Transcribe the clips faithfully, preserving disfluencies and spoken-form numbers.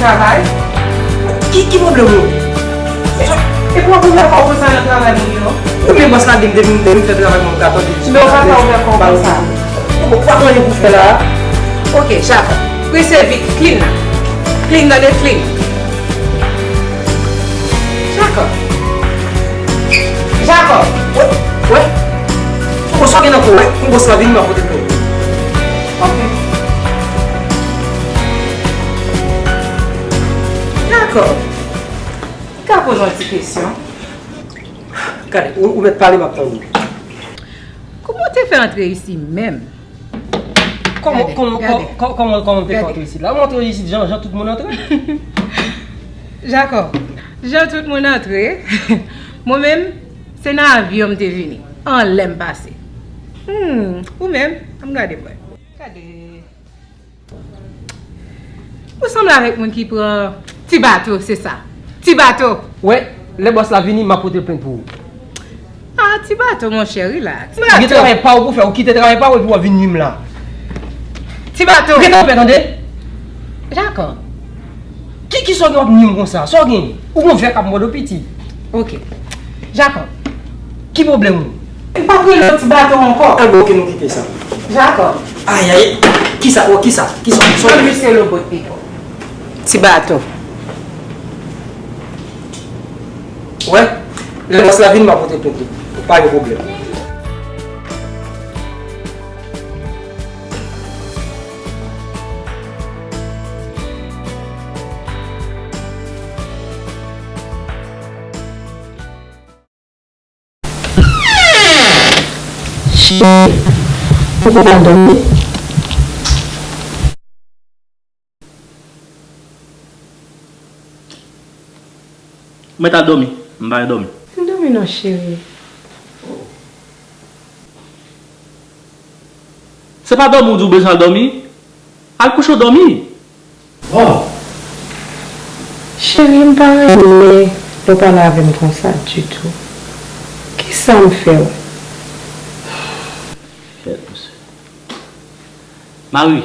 Travay? Ki, ki pwoblèm ou? E pa premyè fwa w konsa nan travay moun yo. Ou men bòs la di m depi m, depi m fè travay mwen m ka tande. Men w pa ka ouvè kò w konsa. Ou pa gen anyen pou fè la. Ok, Jacob. Prese vit, clean la. Clean, tande, clean. Jacob. Jacob. Wè, wè. Ou sa gen nan kou, wè. Ou bòs la vini, m ap pote plent. Ok. Jacob. M ka poze w yon ti kesyon? Gade, ou, ou mèt pale, m ap tande w. Kòman w te fè antre isi menm? Kòman, kòman, kòman, kòman, kòman m te fè antre isit la? M antre isit jan, jan tout moun antre. Jacob, jan tout moun antre, mwen menm, se nan avyon m te vini. Anlè m pase. Hmm, ou menm, ann gade m wè. Gade. Ou sanble avèk moun ki pran ti bato, se sa. Ti bato. Wè, lè bòs la vini, m ap pote l plent pou ou. Ah, ti bato, monchè, relax. Ou gen travay pa w pou fè, ou kite travay pa w epi w ap vin nwi m la. Ti bato. Ou gentan pè, tande? Jacob. Ki, ki sa w gen w ap nwi m konsa? Sa w gen? Ou gon vè k ap mòde w piti. Ok. Jacob. Ki pwoblèm ou? M p ap rele w ti bato ankò. Anben, ok, nou kite sa. Jacob. Ayayay. Kisa? Oh, kisa? Kisa? Sa w gen? Misye lobot pito. Ti bato. Wè, lè bòs la vin, m ap pote plent li. Pa gen pwoblèm. Cheri, ou poko al dòmi? Mwen t al dòmi. M pa dòmi. M dòmi non, cheri. Se pa dòmi w di w bezwen al dòmi? Al kouche w dòmi. Bon. Cheri, m pa renmen lè w pale avè m konsa ditou. Kisa m fè w? Kèt, mesye. Marie,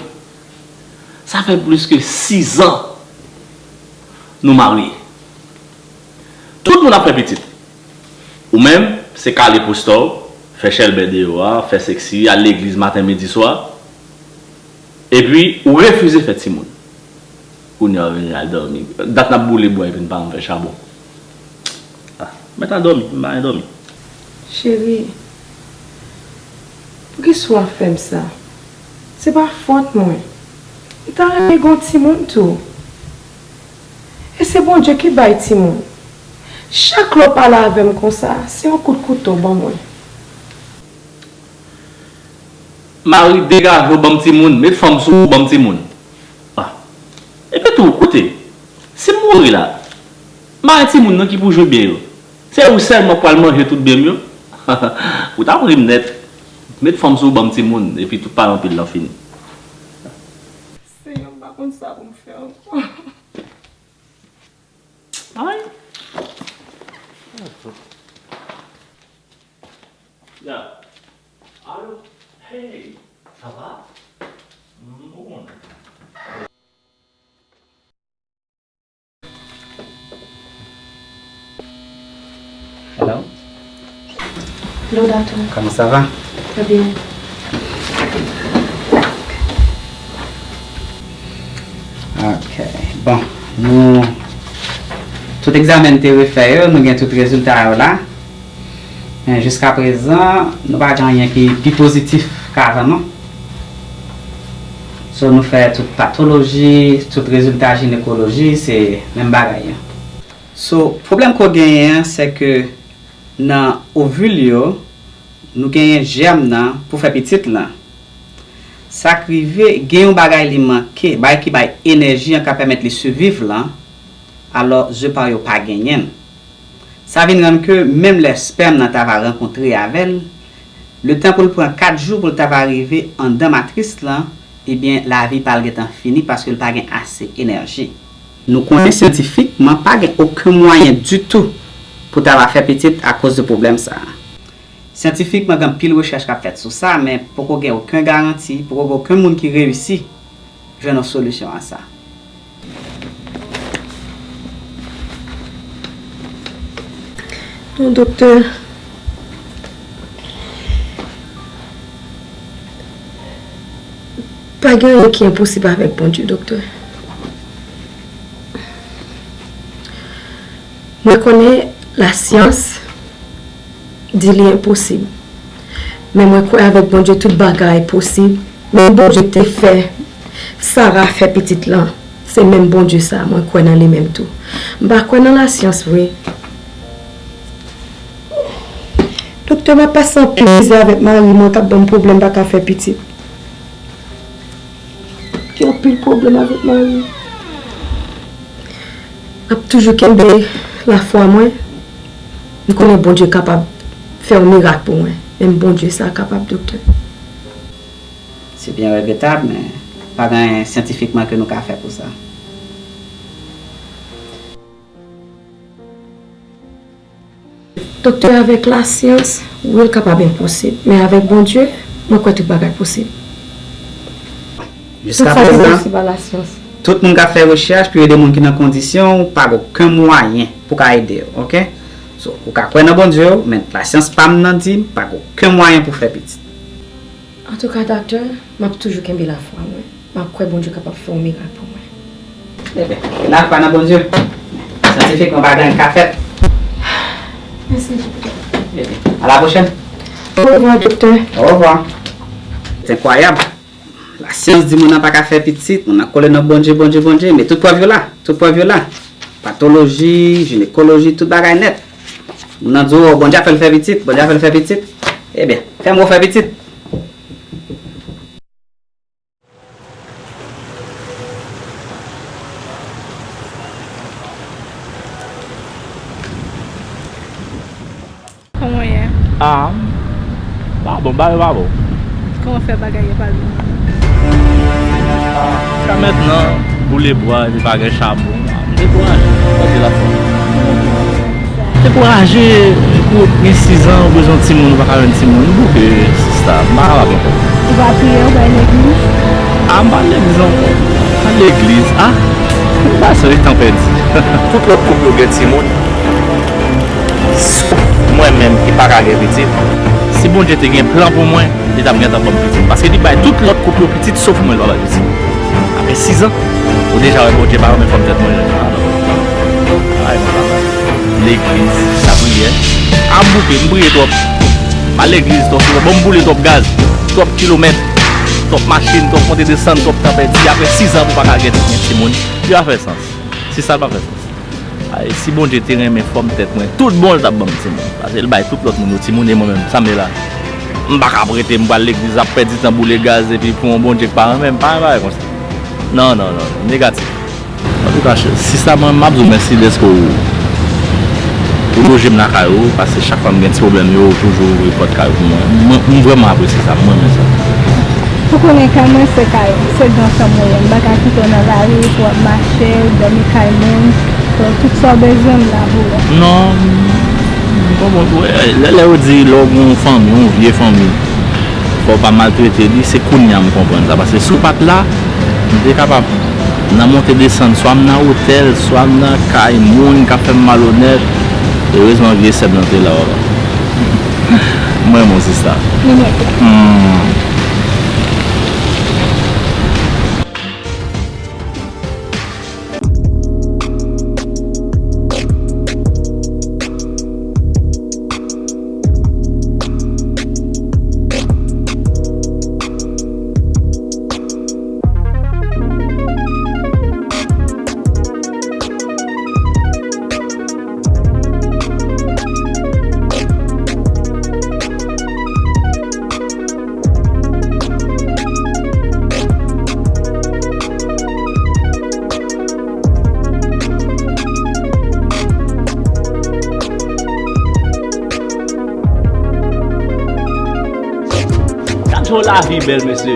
sa fè plis ke sizan nou marye. Tout moun ap fè pitit. Ou menm, se kale posta w, fè chèlbè deyò a, fè seksi, al legliz maten, midi, swa. Epi, ou refize fè timoun. Kounye a, w vin al dòmi. Dat n ap boule bwa epi n pa janm fè chabon. Ah, mèt al dòmi, m pa gen dòmi. Cheri, poukisa w ap fè m sa? Se pa fòt mwen. M ta renmen gen yon timoun tou. E se Bondye ki bay timoun. Chak lè w pale avè m konsa, se yon kout kouto w ban mwen. Marie, degaje w ban m timoun, met fanm sou ou ban m timoun. Ah. Epi tou, koute, si m mouri la, m pa gen timoun non ki pou jwi byen yo. Se ou sèlman k pral manje tout byen m yo. Ou t ap ri m nèt. Met fanm sou ou ban m timoun, epi tout pale anpil lan fini. Senyè, m pa konn sa pou m fè ankò. Ay. Ya. Alo. Hey. Sa va? Mm, ou konn. Hello. Hello, doctor. Comment ça va? Très bien. Ok. Bon, nou tout egzamen n te refè yo, nou gen tout rezilta yo la. Men jiskaprezan, nou pa gen anyen ki pi pozitif k avan, non. So, nou fè tout patoloji, tout rezilta jinekoloji, se menm bagay an. So, pwoblèm ke w genyen an, se ke nan ovil yo, nou genyen jèm nan pou fè pitit lan. Sa k rive, gen yon bagay li manke, bagay ki bay enèji an ka pèmèt li siviv lan, alò, ze pa w yo pa genyen l. Sa vin rann ke menm lè spèm nan ta va rankontre avè l, letan pou l pran kat jou pou l ta va rive anndan matris lan, ebyen, lavi pa l gentan fini paske l pa gen ase enèji. Nou konnen syantifikman pa gen okenn mwayen ditou pou ta va fè pitit akoz de pwoblèm sa a. Syantifikman, gen anpil rechèch k ap fèt sou sa, men poko gen okenn garanti, poko gen okenn moun ki reyisi jwenn yon solisyon a sa. Non, doktè. Pa gen anyen ki enposib avèk Bondye, doktè. Mwen konnen lasyans di li enposib. Men mwen kwè avèk Bondye tout bagay posib. Menm Bondye te fè Sara fè pitit lan, se menm Bondye sa a, mwen kwè nan li menm tou. M pa kwè nan lasyans vre. Doktè, m ap pase anpil mizè avèk mari mwen k ap ban m pwoblèm, m pa ka fè pitit. Gen anpil pwoblèm avèk mari m. M ap toujou kenbe lafwa mwen. M konnen Bondye kapab fè yon mirak pou mwen. Menm Bondye sa kapab, doktè. Se byen regretab, men pa gen anyen syantifikman ke nou ka fè pou sa. Doktè, avèk lasyans, wi, l kapab enposib, men avèk Bondye, mwen kwè tout bagay posib. Jiska prezan, tout moun k ap fè rechèch pou yo ede moun ki nan kondisyon, pa gen okenn mwayen pou ka ede yo, oke? So, ou ka kwè nan Bondye w, men lasyans pa m nan di m pa gen okenn mwayen pou fè pitit. Antouka, doktè, m ap toujou kenbe lafwa mwen. M ap kwè Bondye kapab fè yon mirak pou mwen. Ebyen, lafwa nan Bondye. Syantifikman, pa gen anyen k ka fèt. Mèsi, doktè. Ebyen, a la pwochèn. Orevwa, doktè. Orevwa. Se enkwayab. Lasyans di moun nan pa ka fè pitit, moun nan kole nan Bondye, Bondye, Bondye, men tout prèv yo la, tout prèv yo la. Patoloji, jinekoloji, tout bagay nèt. Moun nan di w, o, Bondye ap fè l fè pitit, Bondye ap fè l fè pitit. Ebyen, fè m wè w fè pitit. Kòman w ye? Ah, m pa bon, bagay yo pa bon. Kòman w fè bagay yo pa bon? Ah, jiska mentnan, boule bwa, epi pa gen chabon. Ah, m dekouraje, m pèdi lafwa. Dekouraje, ou gen sizan, ou bezwen yon timoun, ou pa ka jwenn timoun, ou bouke, sista, m pa kapab ankò. Ou pa priye, ou pa al legliz? Ah, m pa al legliz ankò. Pa al legliz, ah, m pa sonje tan pèdi. Tout lòt koup yo gen timoun, sof mwen menm ki pa ka gen pitit. Si Bondye te gen plan pou mwen, li t ap gentan ban m pitit. Paske li bay tout lòt koup yo pitit, sof mwen, li pa bay pitit. Apre sizan, ou deja wè Bondye pa renmen fòm tèt mwen. Ah, non. Ay, non, papa. Legliz, lapriyè. Ah, m bouke, m priye twòp. M al legliz twòp, bon, m boule twòp gaz, twòp kilomèt, twòp machin, twòp monte desann, twòp tan pèdi. Apre sizan pou pa ka gen, gen timoun, li pa fè sans. Se sa l pa fè sans. Ay, si Bondye te renmen fòm tèt mwen, tout bon l t ap ban m timoun. Paske l bay tout lòt moun yo timoun, e mwen menm, sa m ye la? M pa ka ap rete, m pral legliz, ap pèdi tan, boule gaz, epi pou yon Bondye k pa renmen m, pa renmen bagay konsa. Non, non, non, non, negatif. Antouka, sista, mwen, m ap di w mèsi dèske w, ou loje m lakay ou, paske chak fwa m gen ti pwoblèm yo, ou toujou ouvri pòt kay ou pou mwen. Mwen, m vrèman apresye sa, m renmen sa. Ou konnen kay mwen se kay ou, se gran frè m ou ye. M pa ka kite w nan lari pou w ap mache, dòmi kay moun. Donk, tout sa w bezwen, m la pou ou. Non, m konprann. Lè, lè yo di lè w gen yon fanmi, yon vye fanmi, fò w pa maltrete li, se kounye a m konprann sa. Paske si w pa t la, m te kapab nan monte desann, swa m nan otèl, swa m nan kay moun k ap fè m malonèt. Erezman, vye sè m nan te la, papa. M renmen w, sista. Mwen menm tou. Hmm. Gad jan lavi bèl, mesye.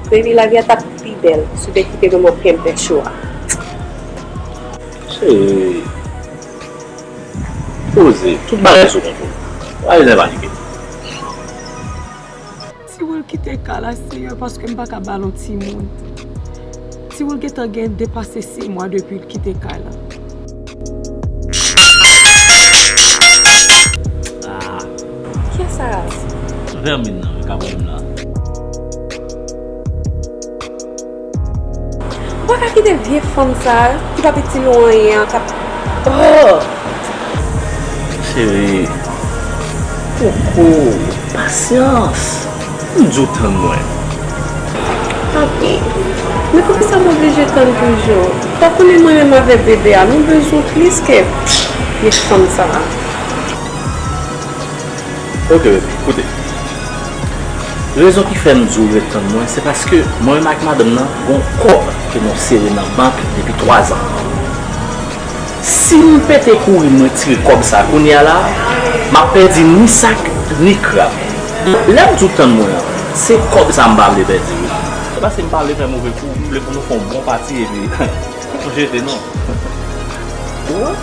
Baby, lavi a t ap pi bèl si w te kite m nan men pèch ou a. Cheri, poze, tout bagay sou kontwòl. Pa bezwen panike. Ti Will kite kay la, Senyè, paske m pa ka ba l yon timoun. Ti Will gentan gen depase sis mwa depi l kite kay la. Ah, Kiyès sa? vèmin nan k ap wè m la. Ou pa ka kite vye fanm sa a ki pa piti nou anyen an k ap. Oh! Cheri, poko, pasyans. M di w tann mwen. Papi, men poukisa m oblije tann toujou? Fò w konnen mwen menm avèk bebe a, nou bezwen plis ke vye fanm sa a. Ok, koute. Rezon ki fè m di w ret tann mwen, se paske mwen menm ak madanm nan, gon kòb ke nou sere nan bank depi twazan. Si m pete kouri, mwen tire kòb sa kounye a la, m ap pèdi ni sak, ni krab. Lè m di w tann mwen an, se kòb sa m pa vle pèdi wi. Se paske m pa vle fè move kou, m vle pou nou fè yon bon pati epi nou jete non. Ou wè?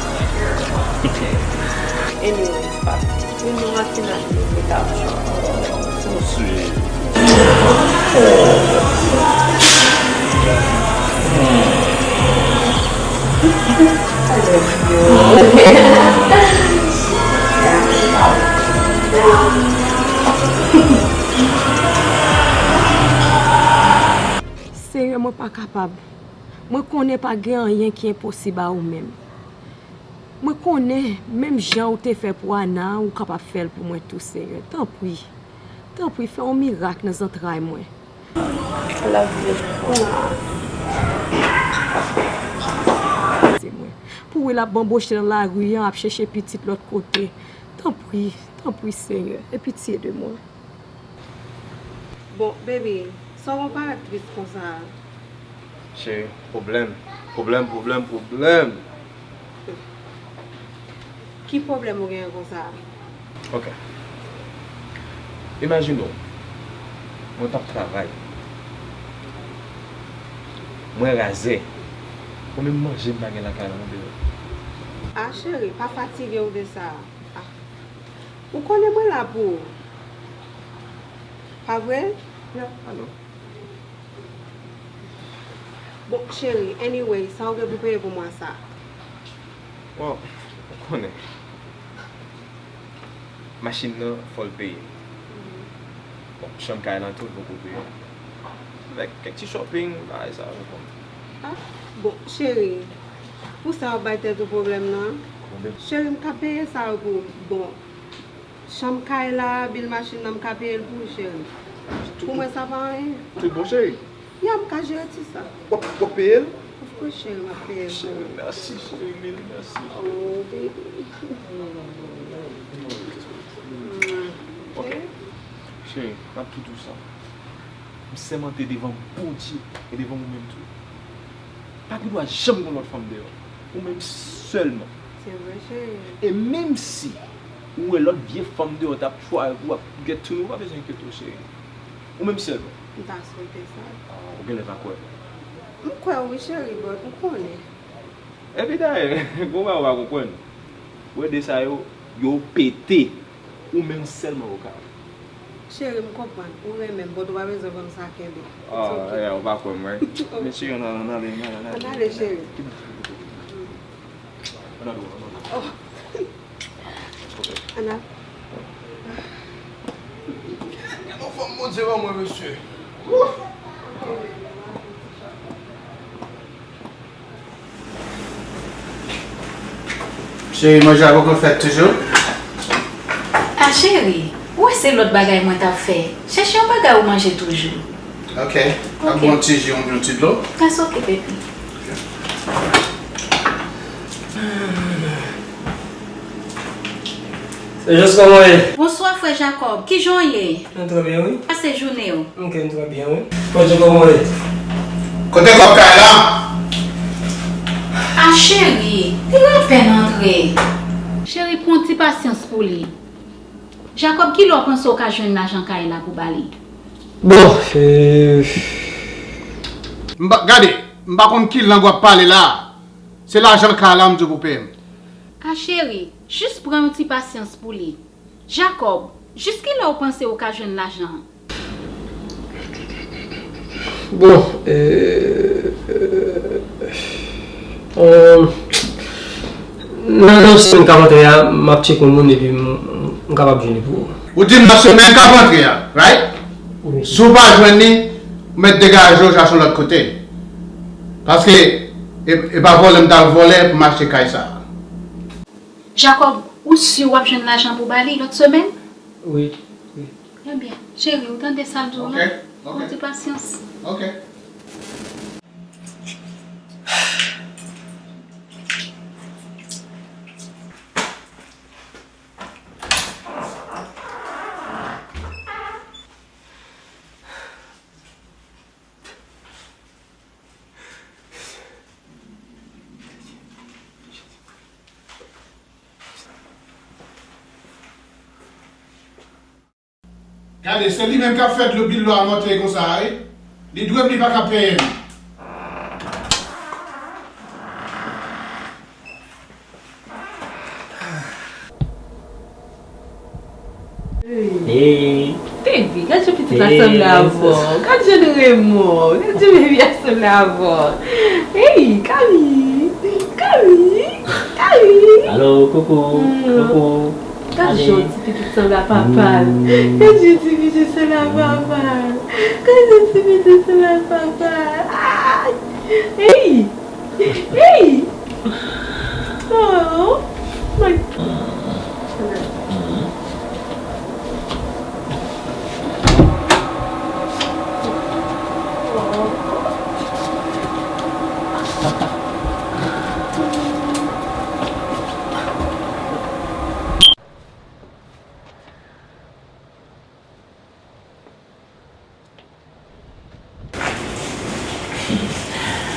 Anyways, papi, nou nan matinal nou fè tap chòk. Sweet. Senyè, mwen pa kapab. Mwen konnen pa gen anyen ki enposib a ou menm. Mwen konnen, menm jan ou te fè pou Ana, ou kapab fè l pou mwen tou, Senyè. Tanpri, tanpri, fè yon mirak nan zantray mwen. Love you. Se mwen. Pou Will ap banboche nan lari an, ap chèche pitit lòt kote. Tanpri, tanpri, Senyè, e pitye de mwen. Bon, baby, sa w parèt tris konsa a? Cheri, pwoblèm. Pwoblèm, pwoblèm, pwoblèm. Ki pwoblèm ou genyen konsa? Ok. Imajine w, mwen p ap travay. Mwen razè. Mwen menm manje m pa gen lakay la, mwen deyò. Ah, cheri, pa fatige w de sa. Ah. Ou konnen mwen la pou ou. Pa vre? Ya, I know. Bon, cheri, anyway, sa w gen pou peye pou mwa sa? Bon, ou konnen. Machin nan, fò l peye. Bon, chanm kay lan tou, l poko peye. Avèk kèk ti shopping, bagay sa, ou konn. Ah, bon, cheri, pou sa w ap bay tèt ou pwoblèm nan? Pwoblèm. Cheri, m ka peye sa yo pou ou. Bon, chanm kay la, bil machin nan, m ka peye l pou ou, cheri. Pou mwen, sa pa anyen. Tout bon, cheri? Ya, m ka jere ti sa. W ap, w ap peye l? Of course, cheri, m ap peye l pou Cheri, ou. mèsi, cheri, mil mèsi. Oh, baby. Ok. Cheri, m ap tou di w sa. M sèmante devan Bondye e devan ou menm tou. Pa gen dwa janm gon lòt fanm deyò. Ou menm sèlman. Se vre, cheri. E menm si ou wè lòt vye fanm deyò t ap try pou w ap get to nou, ou pa bezwen enkyete w, cheri. Ou menm sèlman. M ta swete sa. Ah, ou genlè pa kwè. M kwè w wi, cheri, but m konnen. Epi dayè, gon bagay ou pa konprann. Ou wè de sa yo, yo pete. Ou menm sèlman ou ka. Cheri, m konprann. Ou renmen m, but ou pa bezwen ban m sa kenbe. It's Ah, okay. Yeah, ou pa kwè mwen. Men cheri, ann ale, ann ale, ann ale. Ann ale, cheri. Ann ale, ann ale. Oh. Ann ale. Gade yon fanm Bondye ban mwen, mesye. Cheri, manje a poko fèt toujou? Ah cheri, ou wè se lòt bagay mwen t ap fè. Chèche yon bagay ou manje toujou. Ok. Ap bwè yon ti ji, yon, yon ti dlo? That's ok, baby. Se jis kòman w ye? Bonswa frè Jacob, kijan w ye? Mwen trè byen, wi. Pase jounen w? Ok, m trè byen, wi. Bondye kòman w ye? Kote kòb kay la? Ah cheri, li nan pèn antre. Cheri, pran ti pasyans pou li. Jacob, kilè w panse w ka jwenn lajan kay la pou ba li? Bon, e... M pa, gade, m pa konn ki lang w ap pale la. Se lajan kay la m di w pou peye m. Ah cheri, jis pran yon ti pasyans pou li. Jacob, jiskilè w panse w ka jwenn lajan an? Bon, e... Euh, nan, nan semèn k ap antre a, m ap tcheke yon moun epi m, m kapab jwenn li pou ou. Ou di m nan semèn k ap antre a, right? Wi. Si w pa jwenn li, ou mèt degaje w chache yon lòt kote. Paske e, e pa vòlè m t al vòlè pou m achte kay sa a. Jacob, ou si w ap jwenn lajan pou w ba li lòt semèn? Wi, wi. Ebyen, cheri, ou tande sa l di w la? Ok, ok. Fò w ti pasyans. Ok. Gade, se li menm k ap fè dlo bil lo a monte konsa a, wi. Li dwe m, li pa ka peye m. Hey. Baby, gad jan pitit la sanble avè w. Gad jan l renmen w. Gad jan baby a sanble avè w. Hey, Kami. Kami. Kami. Alo, koukou. Mm. Koukou. Gad jan ti pitit sanble a papa l. Mm. Gad jan ti pitit sanble a papa l. Gad jan ti pitit sanble a papa l. Ay! Hey! Hey! Oh, my.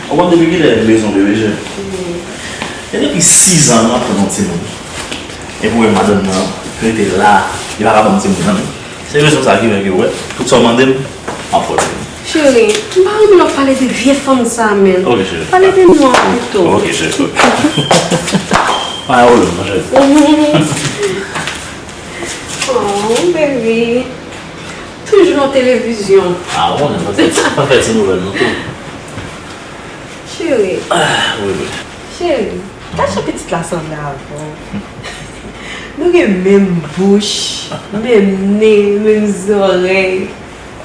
Ou konn depi kilè m bezwen w, bebe cheri? Wi. E depi sis an m ap tann yon timoun. Epi w wè madanm nan rete la, li pa ka ban m timoun nan menm. Se rezon sa ki fè ke w wè, tout sa w mande m, m ap fè w. Cheri, m pa renmen lè w ap pale de vye fanm sa a, menn. Ok, cheri. Pale de nou an pito. Ok, cheri, ok. Pa gen pwoblèm, non, cheri. Oh, baby. Toujou nan televizyon. Ah, ou konnen, pa fè, pa fè ti nouvèl non tou. Cheri. Ah, wi, wi. Cheri, gad jan pitit la sanble avè w. Nou gen menm bouch, menm nen, menm zòrèy,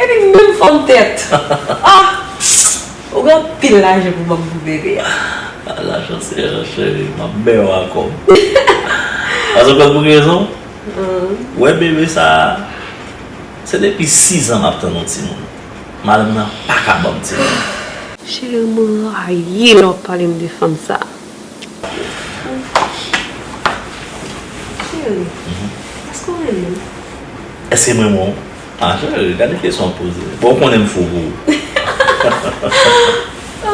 epi menm fòm tèt. Ah! Ou gen anpil lajan pou ban m pou bebe a. Ah, lajan se, cheri, m ap bè w a kòb. Paske w konn pou ki rezon? Ou wè bebe sa a, se depi sis an m ap tann yon timoun. Madanm nan pa ka ban m timoun. Cheri, m rayi lè w ap pale m de fanm sa a. Cheri, èske w renmen m? Èske m renmen w? Ah, cheri, gade kesyon w ap poze. Bon, ou konnen m fou pou ou.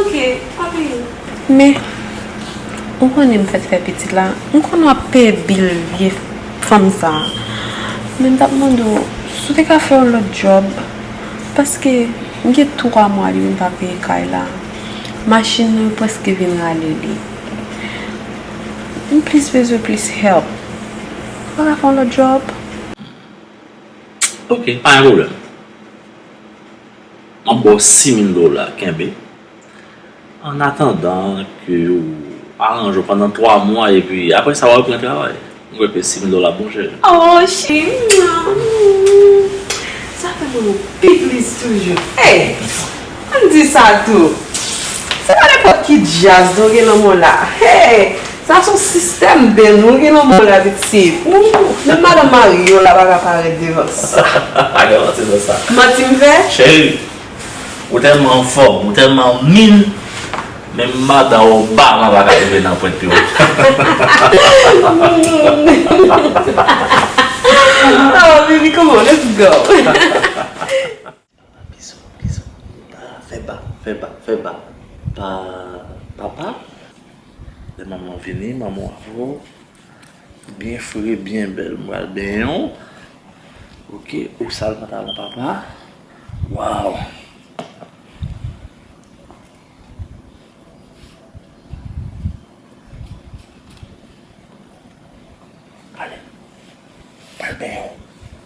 Ok, pa peye. Men, ou konnen m fèk fè pitit la, m konnen w ap peye bil vye fanm sa a. Men m t ap mande w, si w te ka fè yon lòt djòb, paske m gen twa mwa depi m pa peye kay la. Machin nan yo prèske vin rale li. M plis bezwen plis help. Ou pa ka fè yon lòt djòb? Ok, pa gen pwoblèm. M ap ba w sis mil dola, kenbe. An atandan ke ou aranje w pandan twa mwa, epi apre sa, w a reprann travay. M kwè ke sis mil dola bon, cheri. Oh, cheri. Sa fè m renmen w pi plis toujou. Hey! Ann di sa tou. Se pa nenpòt ki djaz non gen nan mwen la. Hey! Sa se yon sistèm bèl nou gen nan mwen la, pitit. Ou, menm madanm mari w la pa ka parèt devan sa. Pa gen manti nan sa. Manti m fè? Cheri, ou tèlman anfòm, ou tèlman min, menm madan Obama pa ka rive nan pwent pye w. Oh, baby, come on, let's go. Bizou, bizou. Ah, fè ba, fè ba, fè ba. Pa, papa. Lè manman vini, manman avè w. Byen fre, byen bèl. M pral benyen w. Ok, ou sal pantalon papa. Waw. Ale. Pral benyen w.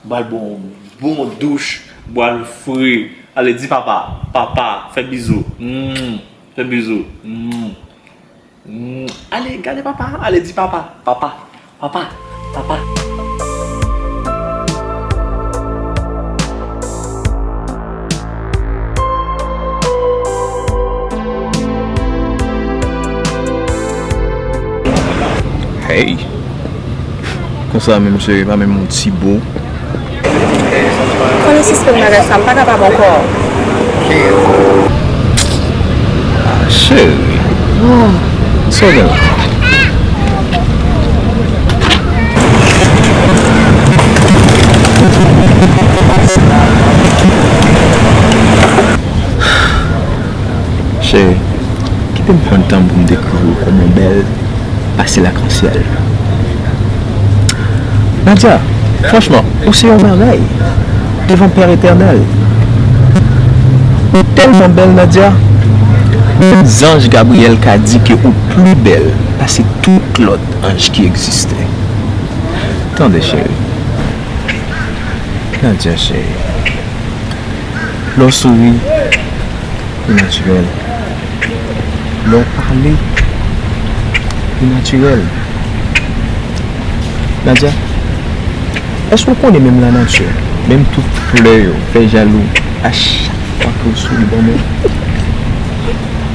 Pral bon, bon douch, bwal fre. Ale, di papa, papa, fè bizou. Mm. Fè bizou. Mm. Mm. Ale, gade papa. Ale, di papa. Papa. Papa. Papa. Hey. Konsa menm cheri, pa menm yon ti bo. Fò nou sispann bagay sa, m pa kapab ankò. Ah, cheri. Oh, sa w gen la? Cheri, kite m pran tan m pou m dekri w kòman w bèl pase lakansyèl. Nadia, franchman, ou se yon bagay devan Pè Etènèl. Ou tèlman bèl, Nadia. Menm zanj Gabriyèl ka di ke ou pli bèl pase tout lòt anj ki egziste. Tande, cheri. Nadia, cheri. Lè w souri, li natirèl. Lè w pale, li natirèl. Nadia, èske w konnen menm lanati, menm tout flè yo fè jalou a chak fwa ke w souri ban mwen?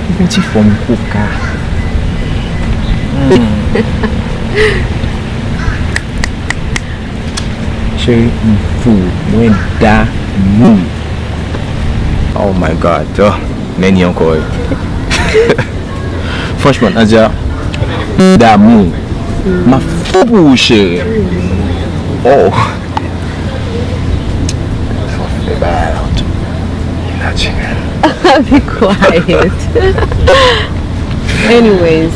Ou gon ti fòm koka. Hmm. Cheri, m fou. Mwen damou. Oh my God. Oh, Manny ankò, wi. Franchman, Nadia, m damou. M ap fou pou ou, cheri. Oh. Fè bagay la, tou. Natirèl. Be quiet. Anyways,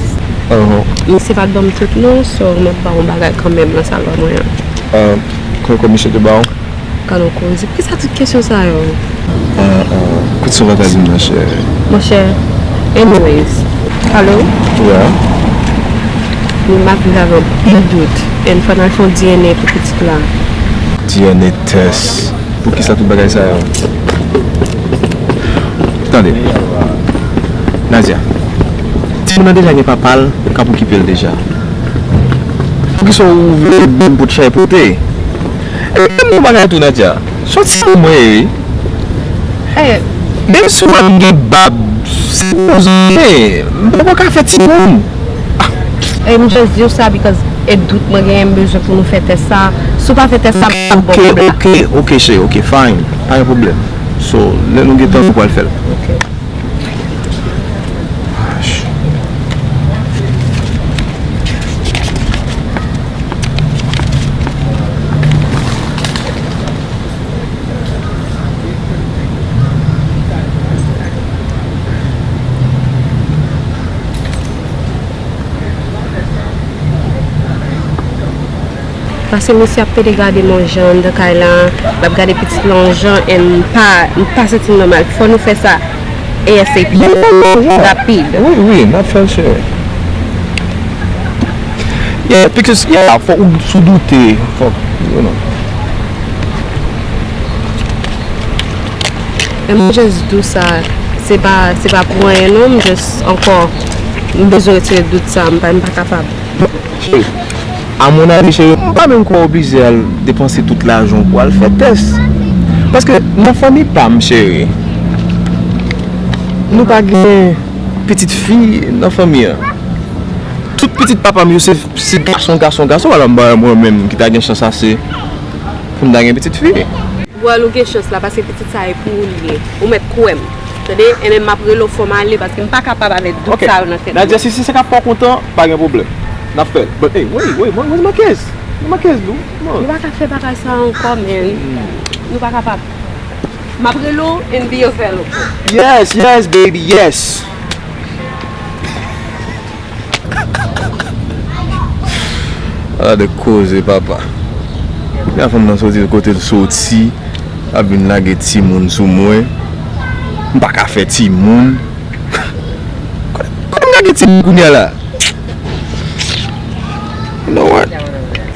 misye pa t ban m tout non, so m ap ba w yon bagay kanmenm nan salon mwen an. Euh, kòman misye te ba w? Gad yon koze. Poukisa tout kesyon sa yo? Ah, ah, kout sa w pa ta di m nan, cheri. Monchè, anyways. Alo? Yeah. M ap viv avè anpil dout. And fò n al fè yon D N A pou pitit la. D N A test. Poukisa tout bagay sa yo? Tande. Nadia. Timoun nan deja gen papa l k ap okipe l deja. Poukisa w vle di m pot chay pote? Epi menm yon bagay tou, Nadia. Se yon timoun mwen ye, wi. Menm si w pa t gen bab, se yon zanmi. M poko ka fè timoun. E m just di w sa because e dout mwen genyen, m bezwen pou nou fè tès sa. Si w pa fè tès sa, m pap ba w pwoblèm. Ok, ok, ok, cheri, ok, fine. Pa gen pwoblèm. So, lè nou gen tan, nou pral fè l. Ok. Paske misye ap pede gade m yon jan anndan kay la, l ap gade pitit la yon jan, and m pa, m pa santi m nòmal. Fò nou fè sa ASAP. Yeah, yeah, yeah. Rapid. Wi, wi, n ap fè l, cheri. Yeah, because, yeah, fòk ou, si w doute, fòk, you know. Men m just di w sa, se pa, se pa pou anyen non, m just ankò, m bezwen retire dout sa, m pa, m pa kapab. Cheri, a mon avi, cheri, m pa menm kwè w oblije al depanse tout lajan w pou al fè tès. Paske nan fanmi pa m, cheri, nou pa gen pitit fi nan fanmi an. Tout pitit papa m yo se, se gason, gason, gason. Alò, m pa wè mwen menm ki ta gen chans ase pou m ta gen pitit fi. Well, ou gen chans la, paske pitit sa e pou ou li ye. Ou mèt kwè m. Tande? Enben, m ap rele w fò m ale, paske m pa kapab avèk dout sa yo nan tèt mwen. Ok. Nadia, si se sa k ap fè w kontan, pa gen pwoblèm. N ap fè l. But, hey, wait, wait, where's my kids? Where's my kids, Lou? Come on. Nou pa ka fè bagay sa ankò, man. Hmm. Nou pa kapab. M ap rele w and be available. Yes, yes, baby, yes. Ala de koze, papa. Jan fanm nan soti kote l soti, ap vin lage timoun sou mwen. M pa ka fè timoun. Kote, kote m lage timoun kounye a la? You know what?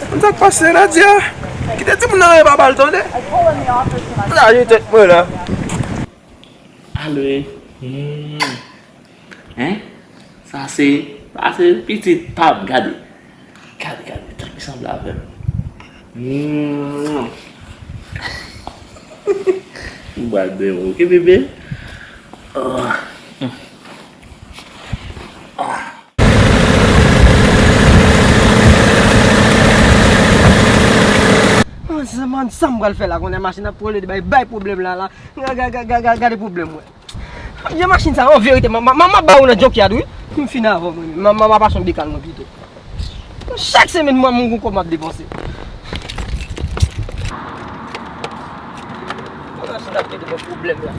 Konn sa k pase, Nadia? Kite timoun nan nan men papa l, tande? Lage tèt mwen la. Alo. Hmm. Hein? Sa se, sa se pitit pa m, gade. Gade, gade, tank li sanble avè m. Mm. M pral benyen w, oke, bebe? Ah. Ah. Mwen, se mwen, sa m pral fè la, konnen machin ap twole bay, bay pwoblèm la, la. Ga-, ga-, ga-, ga-, ga-, gade pwoblèm, wè. Vye machin sa, an verite, m, m, m, m ap ba ou nan junkyard, wi. M fin avè w, mwen. M, m, m ap achte yon bekal, mwen, pito. Chak semèn, mwen, mwen, gon kòb m ap depanse. Machin ap mete mwen pwoblèm la.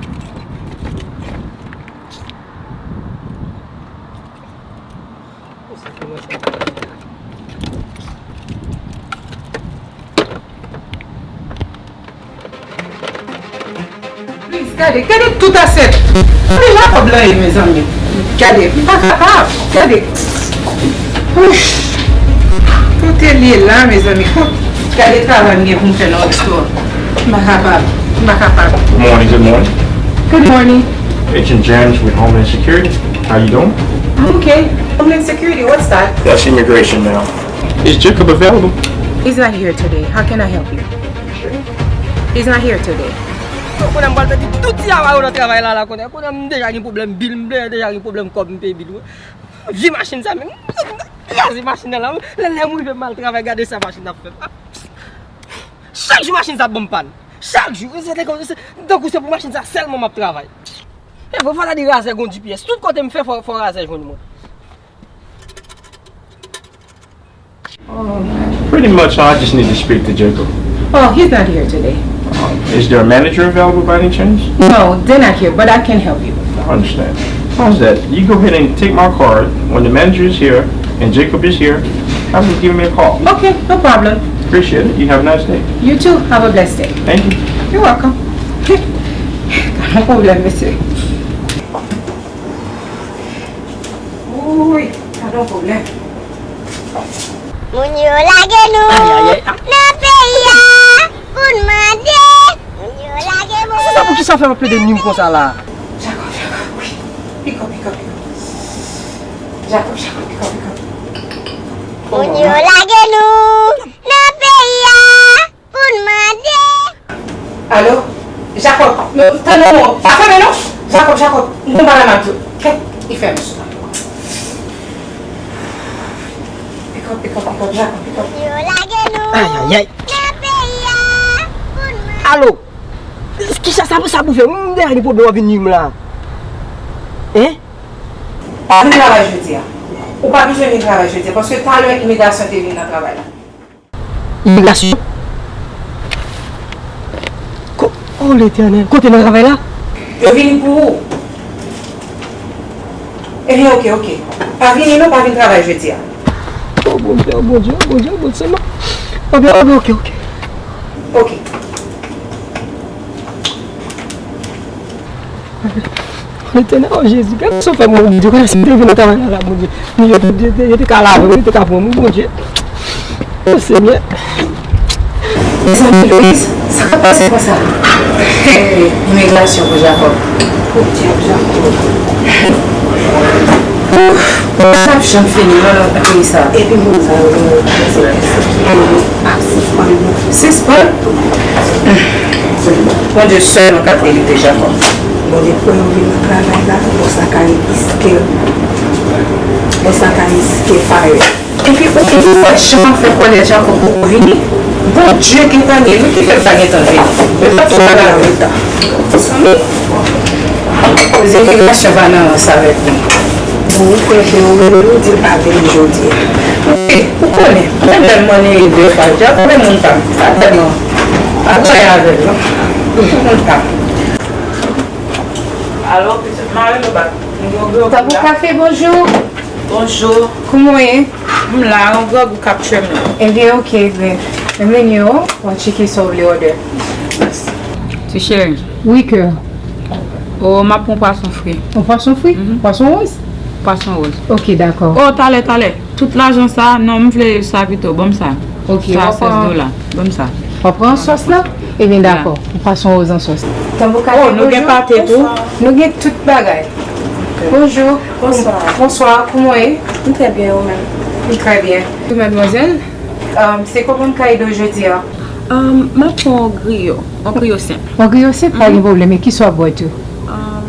Please, gade, gade tout asyèt. Kote Jacob la ye, mezanmi? Gade, m pa kapab. Gade. Ouf. Kote l ye la, mezanmi? Kot, gade travay m gen pou m fè nan restoran. M pa kapab. M pa kapab. Good morning, good morning. Good morning. Agent James with Homeland Security. How you doing? I'm okay. Homeland Security, what's that? That's immigration, ma'am. Is Jacob available? He's not here today. How can I help you? He's not here today. Konnen m pral pèdi tout ti ava yo nan travay la, la konnen. Konnen m deja gen pwoblèm bil, m deja gen pwoblèm kòb, m peye bil. Vye machin sa menm. Kraze machin nan la. Lè, lè m rive m al travay, gade sa machin nan ap fè. Chak jou machin sa ap ban m pàn. Chak jou. Se tankou se pou machin sa sèlman m ap travay. E vre, fò ta di razè gon G P S. Tout kote m fè, fò, fò razè jwenn mwen. Um, pretty much, I just need to speak to Jacob. Oh, he's not here today. Um, is there a manager available by any chance? No, they're not here, but I can help you. I understand. How's that? You go ahead and take my card. When the manager is here and Jacob is here, have him give me a call. Okay, no problem. Appreciate it. You have a nice day. You too. Have a blessed day. Thank you. You're welcome. Gade yon pwoblèm, mesye. Wouy, gade yon pwoblèm. Moun yo lage nou nan peyi a pou n mande. Moun yo lage nou. Se sa pou kisa fè m ap plede nwi m konsa la? Jacob, Jacob, wi. Piko, piko, piko. Jacob, Jacob, piko, piko. Moun yo lage nou nan peyi a pou n mande. Alo? Jacob, non, tande non, pa fèmen non. Jacob, Jacob, m gon bagay m ap di w. Kèt, li fèmen sou mwen. Piko, piko, piko, Jacob, piko. Ayayay. Alo? Kisa sa, sa pou fè? M deja gen pwoblèm w ap vin nwi m la. Hein? Pa vin travay jodi a. Ou pa bezwen vin travay jodi a, paske talè imigrasyon te vin nan travay la. Imigrasyon? Ko-, oh, Letènèl, kote nan travay la? Yo vini pou ou. Ebyen, oke, oke. Pa vini non, pa vin travay jodi a. Oh, Bondye, oh, Bondye, oh, Bondye, oh, Bondye, sèlman. Ebyen, ebyen, oke, oke. Oke. Letènèl, oh Jezi, gade sa w fè mwen, Bondye. Konnen si m te vin nan travay la, la, Bondye, yo te, yo te, yo te ka lave mwen, yo te ka pran mwen, Bondye. Oh Senyè. Mezanmi, Louise, sa k ap pase konsa? Imigrasyon pou Jacob. Pou Jacob. Ouf, sa p ap janm fini non nan peyi sa. Epi moun sa yo gen yo pèsekisyon. Ap sispann. Sispann? Bondye sèlman ka delivre Jacob. Bondye, pou yo vin nan travay la, bòs la ka riske, bòs la ka riske fire. Epi ou, epi ou wè jan w ap fè kòlè Jacob poko vini? Bondye gentan gen, wi, ki fè l pa gentan vini. Yo t ap fè bagay anreta. Zanmi, koze imigrasyon pa nan rans avèk nou. Bon, ou fè byen, ou rele l, ou di l pa vini jodi a. Wi, ou konnen, menm lè m anniye de fwa, Jacob, men moun pa m, pa tèlman ap bay avè l, non. Moun pa m. Alo, pitit, m a rele w bak. M gen yon gwo Tabou Café, bonjou. Bonjou. Kouman w ye? M la, yon grangou k ap tchwe m la. Ebyen, oke, ebyen. Menm nimewo, w a tcheke sa w vle òdè. Ti cheri. Wi, kè. O, m ap pran pwason fri. Yon pwason fri? Mhm. Pwason woz? Pwason woz. Oke, dakò. O, talè, talè. Tout lajan sa, non, m vle sa pito. Ban m sa. Oke, sa, w ap pran sèz dola. Ban m sa. W ap pran sòs la? Ebyen, dakò. Yon pwason woz an sòs. Tanbou Kafé, bonjou. O, nou gen pate tou? Nou gen tout bagay. Bonjou. Bonswa. Bonswa, kouman w ye? M trè byen, ou menm? M trè byen. Wi, madmwazèl. Um, se kòman m ka ede w jodi a? Um, m ap pran yon griyo, yon griyo senp. Yon griyo senp, pa gen pwoblèm. E kisa w ap bwè tou? Um,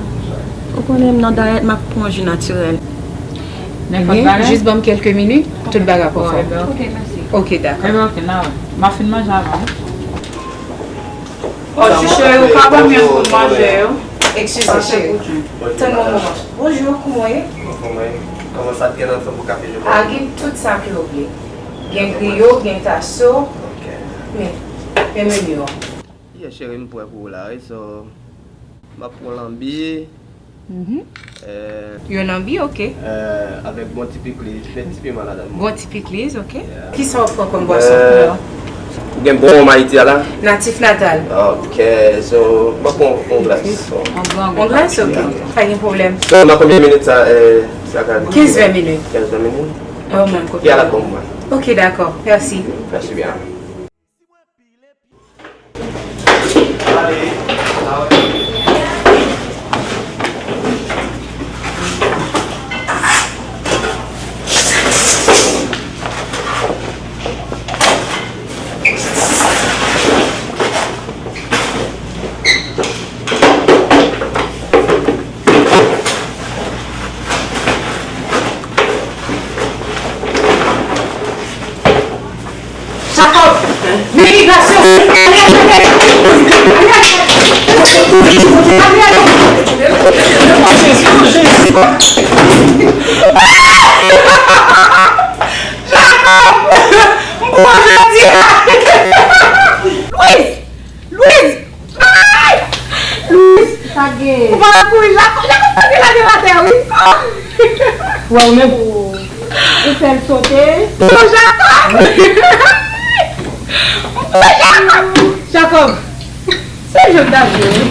ou konnen m nan dayèt, m ap pran yon ji natirèl. Nenpòt bagay? Jis ban m kèlke minit, tout bagay ap fè. Ok, mèsi. Ok, dakò. Enben, ok, n a wè. M ap fin manje avan, wi. O, cheri, ou ka ban m youn pou m manje yo? Eskize, cheri. Tann mwen yon moman. Bonjou, kouman w ye? Anfòm, wi. Kòman sa t gen nan tanbou kafe jodi a? A, gen tout sa ke w vle. Gen griyo, gen taso. Ok. Men, men meni yo. Yeah, cheri, m prè pou ou la, wi. So, m ap pran lanbi. Mhm. Eh, yon lanbi, ok. Eh, avèk bon ti pikliz, men ti piman ladan. Bon ti pikliz, ok. Yeah. Kisa w ap pran kòm bwason? Eh, ou gen bon wonm Ayiti a la? Natif natal. Ok, so, m ap pran yon glas. Yon glas, ok. Pa gen pwoblèm. So, nan konbyen minit sa, eh, sa ka rive? Kenz ven minit. Kenz ven minit? Ki a la konm mwen. Ok, dakò. Mèsi. Mèsi byen. Jacob, men migrasyon. Jacob, m pran jodi a. Louise, Louise! Ay! Louise! Sa gen? Ou pa kouri, Jacob, Jacob pa gen lage atè, wi. Wè, ou menm? Ou fè l sote. Bon, Jacob! Bon, Jacob! Jacob! Se jwe m t ap jwe, wi.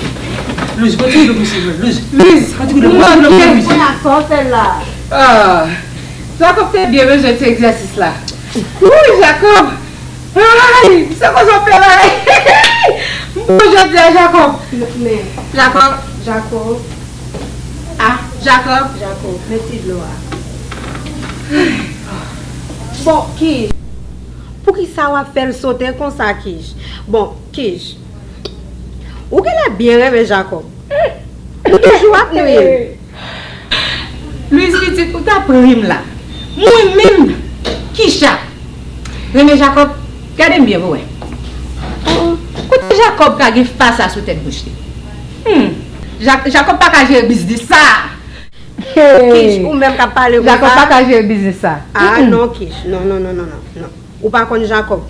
Louise, kontinye dlo pou sou mwen. Louise, Louise, kontinye dlo pou sou mwen, Louise. Kounye a sa w fè la? Ah, Jacob te byen bezwen ti egzèsis la. Wi, Jacob! Ay, se koze w fè la. M bon jodi a, Jacob. Men. Jacob. Jacob. Ah, Jacob. Jacob, men ti dlo a. Bon, Kij, poukisa w ap fè l sote konsa, Kij? Bon, Kij, ou genlè byen renmen Jacob. Ou toujou ap nwi l. Louise pitit, ou t ap ri m la. Mwen menm, Kisha, renmen Jacob? Gade m byen pou wè. Kote Jacob ka gen fa sa sou tèt bouch li? Hmm. Ja-, Jacob pa ka jere biznis sa. Kish, ou menm k ap pale konsa. Jacob pa ka jere biznis sa. Ah non, Kish. Non, non, non, non, non, non. Ou pa konn Jacob.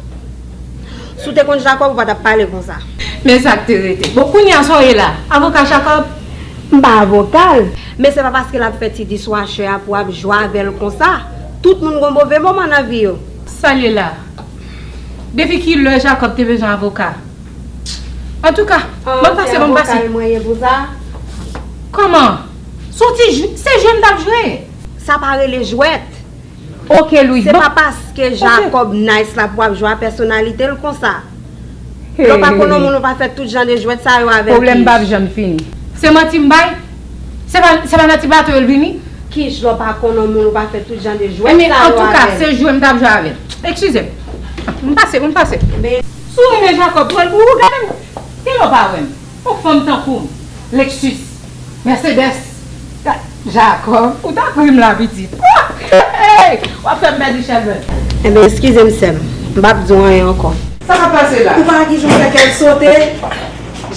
Si w te konn Jacob, ou pa t ap pale konsa. Men sa k te rete. Bon, kounye a sa w ye la? Avoka Jacob? M pa avoka l. Men se pa paske l ap fè ti dishwasher a pou w ap jwe avè l konsa. Tout moun gon move moman nan vi yo. Sa l ye la? Depi ki lè Jacob te bezwen avoka? Antouka, ban m pase, ban m pase. An, se avoka l mwen ye pou sa? Kòman? Se yon ti jwe, se jwe m t ap jwe. Sa pa rele jwèt. Ok, Louise. Se pa paske Jacob nice la pou w ap jwe a pèsonalite l konsa. Lè w pa konn yon moun, ou pa fè tout jan de jwèt sa yo avè l. Pwoblèm p ap janm fini. Se manti m bay? Se pa, se pa nan ti bato yo l vini? Kish, lè w pa konn yon moun, ou pa fè tout jan de jwèt sa yo avè l. Ebyen, antouka, se jwe m t ap jwe avè l. Eskize m. M pase, m pase. Si w renmen Jacob, pran l pou ou, gade m. Genlè w pa wè m. Yon fanm tankou m. Lexus. Mercedes. Jacob, ou t ap ri m la, pitit. Hey! W ap fè m pèdi chèvè. Ebyen, eskize m, sè m. M p ap di w anyen ankò. Sa k ap pase la? Ou pa wè kijan w fè kè l sote?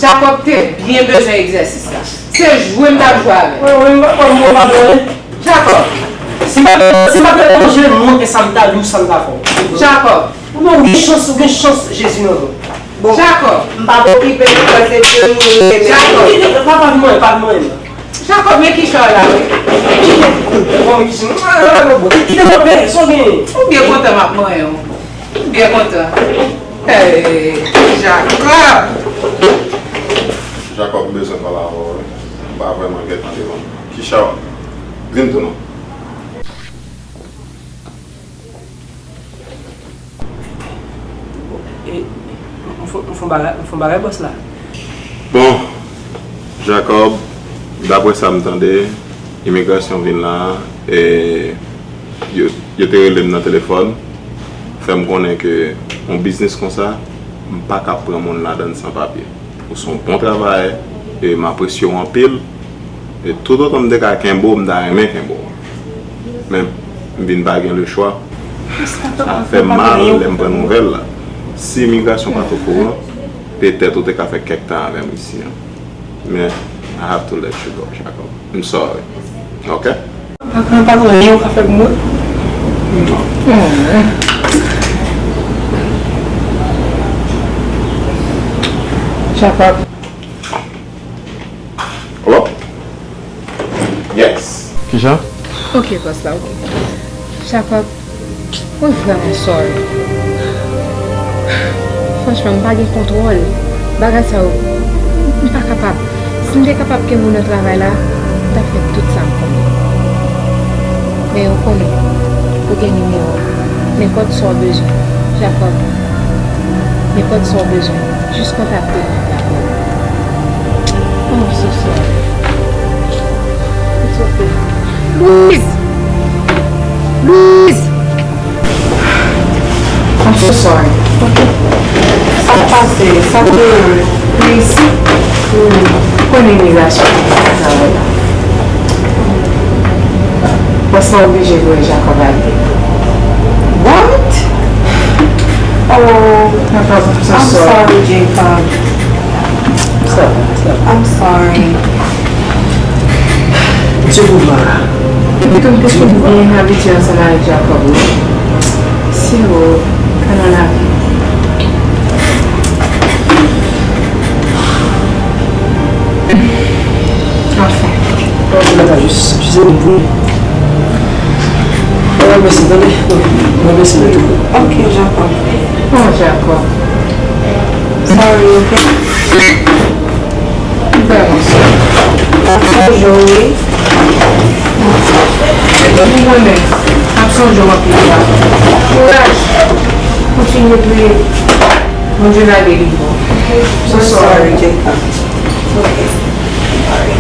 Jacob te byen bezwen egzèsis la. Se jwe m t ap jwe avè l. Wi, wi, m pa, m pa, m pa, m pa, Jacob! Si m pa, si m pa te konje mwen, e sa m ta di w, sa m ta fè w. Jacob! Ou gen chans, ou gen chans, Jezi nan men w. Bon, Jacob! M p ap okipe l, paske se moun li renmen. Jacob! Pa, pa di m anyen, pa di m anyen. Jacob, men ki chay la, wi. Bon, men ki chay. Kite m anpe, sa w genyen? Ou byen kontan m ap manyen w. Ou byen kontan. Hey, Jacob! Jacob, m bezwen pale avè w, wi. M pa vrèman gentan devan. Ki chay? Vin tou non. E, m fon, m fon bagay, m fon bagay bòs la. Bon, Jacob, daprè sa m tande, Imigrasyon vin la, e, yo, yo te rele m nan telefòn, fè m konnen ke yon biznis konsa, m pa ka pran moun ladan l san papye. Ou se yon bon travayè, e m apresye w anpil, e toutotan m te ka kenbe w, m ta renmen kenbe w. Men, m vin pa gen lechwa. Sa fè m mal lè m pran nouvèl la. Si imigrasyon pa t okouran, petèt ou te ka fè kèk tan avè m isi an. Men, I have to let you go, Jacob. I'm sorry. Ok? Pa gen, pa gen anyen ou ka fè pou mwen. Jacob. Hello? Yes. Kijan? Ok, bòs la, ok. Jacob, mwen vrèman sorry. Franchman, m pa gen kontwòl. Bagay sa yo, m pa kapab. Si m te kapab kenbe w nan travay la, m t ap fè tout sa m konnen. Men ou konnen, ou gen nimewo m. Nenpòt sa w bezwen, Jacob. Nenpòt sa w bezwen, jis kontakte m, m ap rapele w. Oh, I'm so sorry. It's okay. Louise! Louise! I'm so sorry. Ok. Sa k pase, sa k gen, Louise? Hmm. Konnen imigrasyon pa fè travay la. Bòs la oblije voye Jacob ale. What? Oh, I'm so sorry. I'm sorry, Jacob. Stop, stop. I'm sorry. Depi tou m te fin byen abitye ansanm avèk Jacob, non? Se ou, ka nan lavi. Anfen. Mèsi, tande. Mèsi, mèsi. Ok, Jacob. Oh, Jacob. Sorry, ok? Vrèman sorry. M ap sonje w, wi. M konnen. M ap sonje w anpil, Jacob. Kouraj. Kontinye priye. Bondye va delivre w. Ok? So sorry. Sorry, Jacob. Ok. Sorry.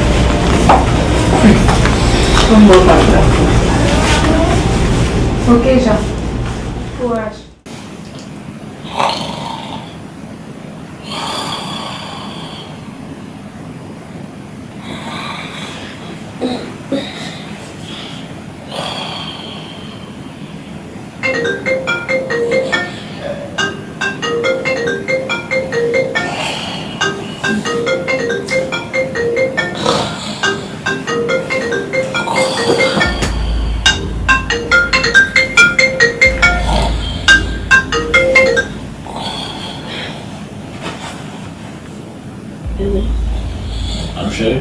Bon, bon, papa. Ok, Jean. Kouraj. Alo, cheri.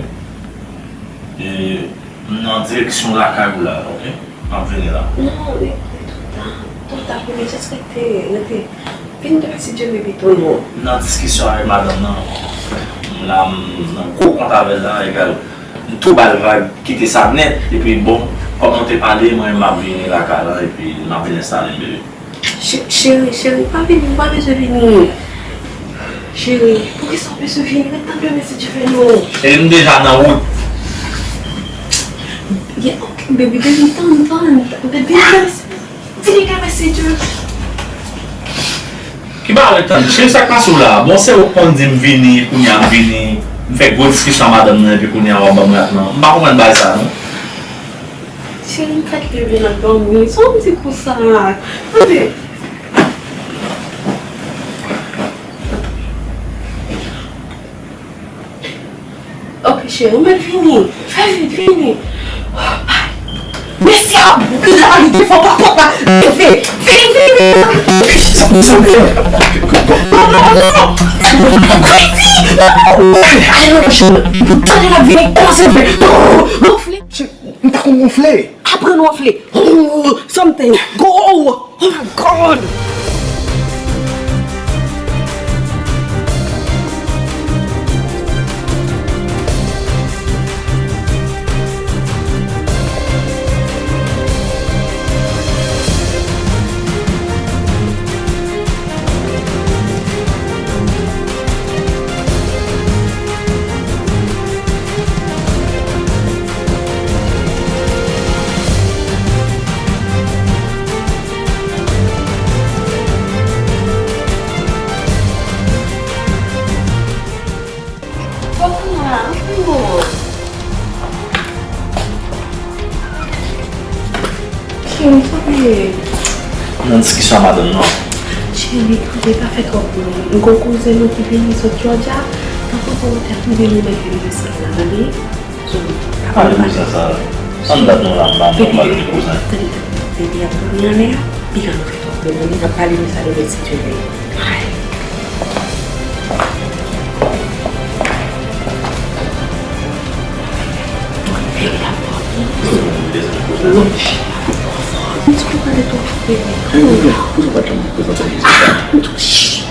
E, m nan direksyon lakay ou la, ok? M ap vini la. Non, men, men, twò ta, twò ta, men, just rete, rete. Vin demen si Dye vle pito, non. M nan diskisyon avèk madanm nan. M la, m nan gwo kont avè l la, egal. M tou ba l vag, kite sa nèt, epi bon, kòm nou te pale, mwen, m ap vini lakay la, epi m ap vin enstale m, bebe. Che-, cheri, cheri, pa vini, ou pa bezwen vini. Cheri, poukisa ou bezwen vini? Ret tann demen si Dye vle non. E m deja nan wout. Yeah, ok, baby, baby, tann, tann, baby, vini demen si, vini demen si Dye. Ki bagay tann? Cheri, sa k pase w la? Bon, se ou k konn di m vini, kounye a m vini. M fè gwo diskisyon ak madanm nan, epi kounye a w ap ban m rat nan. M pa konprann bagay sa, non. Cheri, m fèk leve nan dòmi. Sa w di konsa? Tande. Ok, cheri, mwen vini. Fè vit, vini. Mesye ap boule la, li te fò pa konta. Leve. Vini, vini, vini. Crazy! Ay, non, cheri. Tande l ap vini. Kòmanse leve. Gonfle. M pa konn gonfle. Aprann wonfle. Something. Go! Oh my God! Cheri, sa vle. Nan diskisyon a madanm nan. Cheri, tande, pa fè twòp bri. M gon kouzen nou ki vini sot Georgia. Tankou pou ou te rive nou mèt vin desann la, tande? So, pa pale kouzen sa. Anndan nou la, m pa m pale de kouzen. Tande, tande, bebe ap dòmi anlè a. Piga nou fè twòp bri, n ap pale de sa demen si Dye vle. Ay.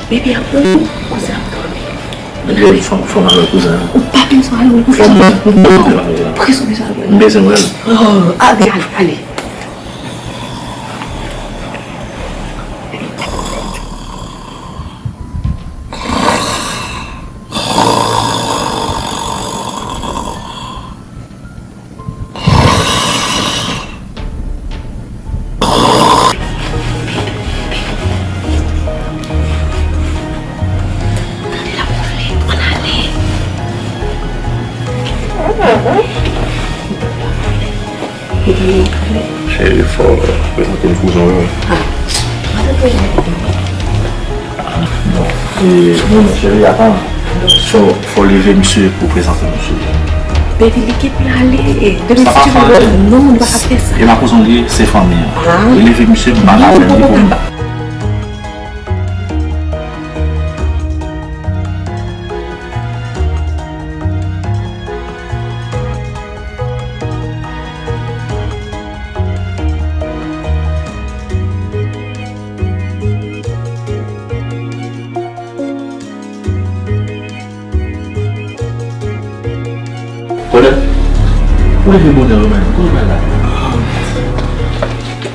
Bebe ap dòmi. Kouzen ap dòmi. Fò, fò m al wè kouzen an. Ou pa bezwen al wè kouzen an. Fò m al wè kouzen an. Prese w bezwen al wè l. M bezwen wè l. Oh, ale, ale, ale. Cheri, fò w prezante m kouzen w. Ah. Non. E, non, non, cheri, atann. Fò, fò w leve misye pou w prezante misye. Baby, li gen pou l ale. Demen si Dye vle, non, nou pa ka fè sa. E pa kouzen w li ye, se fanmi an. Ah. Leve misye, m pa ka fè l, li pou mwen. Konnen? Ou leve bonè wi, man. Kote w pral la?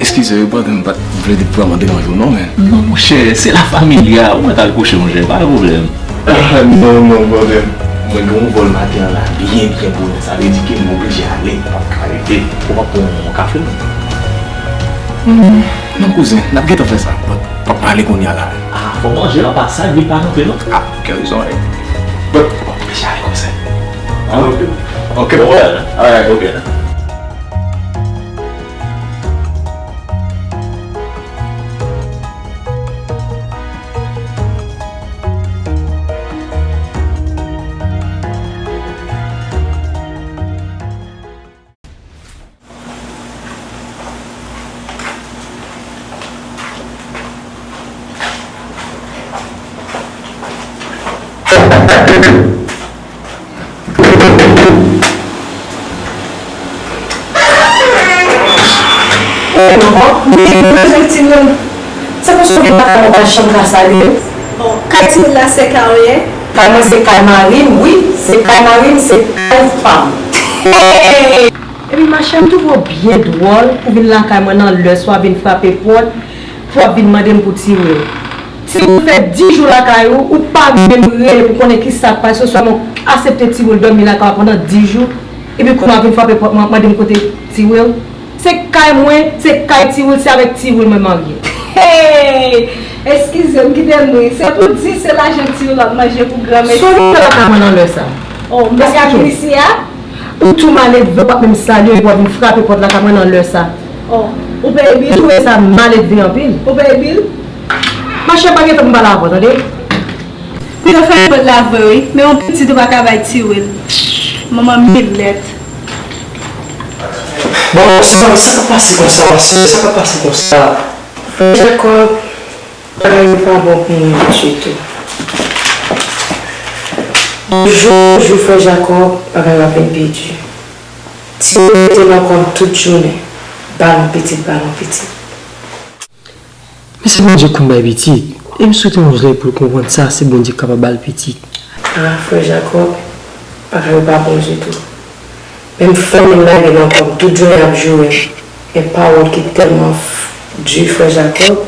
Eskize wi, brother, m pa t vle vrèman deranje w non, men. Non, monchè, se la familia. Ou mèt al kouche, monchè, pa gen pwoblèm. Ah, non, non, brother. Mwen gen yon vòl maten an la, byen, byen bonè. Sa vle di ke m oblije ale, m p ap ka rete. Ou p ap pran yon kafe, non? Hmm, non, kouzen, n ap gentan fè sa. But, p ap prale kounye a la. Ah, fò manje an pa sa, vin pa kanpe, non? Ah, ou gen rezon, wi. But, m ap oblije ale konsa. Ah, ok. Ok, bon, alright, ok. Sa pou sove papa nan pa janm ka salye. Bon, kay timoun la se kay ou ye? Kay mwen se kay mari m, wi. Se kay mari m, se kay pa m. Hey! Epi machè, m twouve w byen dwòl pou vin lakay mwen nan lè swa vin frape pòt, pou w ap vin mande m pou Tiwil. Tiwil fè dis jou lakay ou, ou pa menm rele pou konnen ki sa k pase, ou sèlman aksepte Tiwil dòmi lakay ou pandan dis jou, epi kounye a w vin frape pòt mwen, ap mande m kote Tiwil. Se kay mwen, se kay Tiwil, se avèk Tiwil mwen marye. Hey! Eskize m, kite m ri. Se pou di se lajan Tiwil w ap manje pou granmesi. Sa w ap fè lakay mwen nan lè sa? Oh, m pa ka vin isi a? Ou tou maledve, w p ap menm salye m, epi w ap vin frape pòt lakay mwen nan lè sa. Oh, ou peye bil? Ou twouve sa maledve anpil? Ou peye bil? Machè, pa gen tan pou m pale avè w, tande? Wi, yo fè pòt la vre, wi. Men yon pitit ou pa ka bay Tiwil. Manman milèt. Bon, sa, sa k ap pase konsa, sa, sa k ap pase konsa? Frè Jakòb, bagay yo pa bon pou mwen ditou. De jou an jou, frè Jakòb, bagay yo ap vin pi di. Tiwil rete nan kò m tout jounen, balon pitit, balon pitit. Men se Bondye k konn bay pitit, e m swete yon lè pou l konprann sa, se Bondye k kapab ba l pitit. Ah, frè Jakòb, bagay yo pa bon ditou. Menm fanmi m lage nan kò m, tout jounen y ap joure m. Gen pawòl ki tèlman f-, di, frè Jakòb.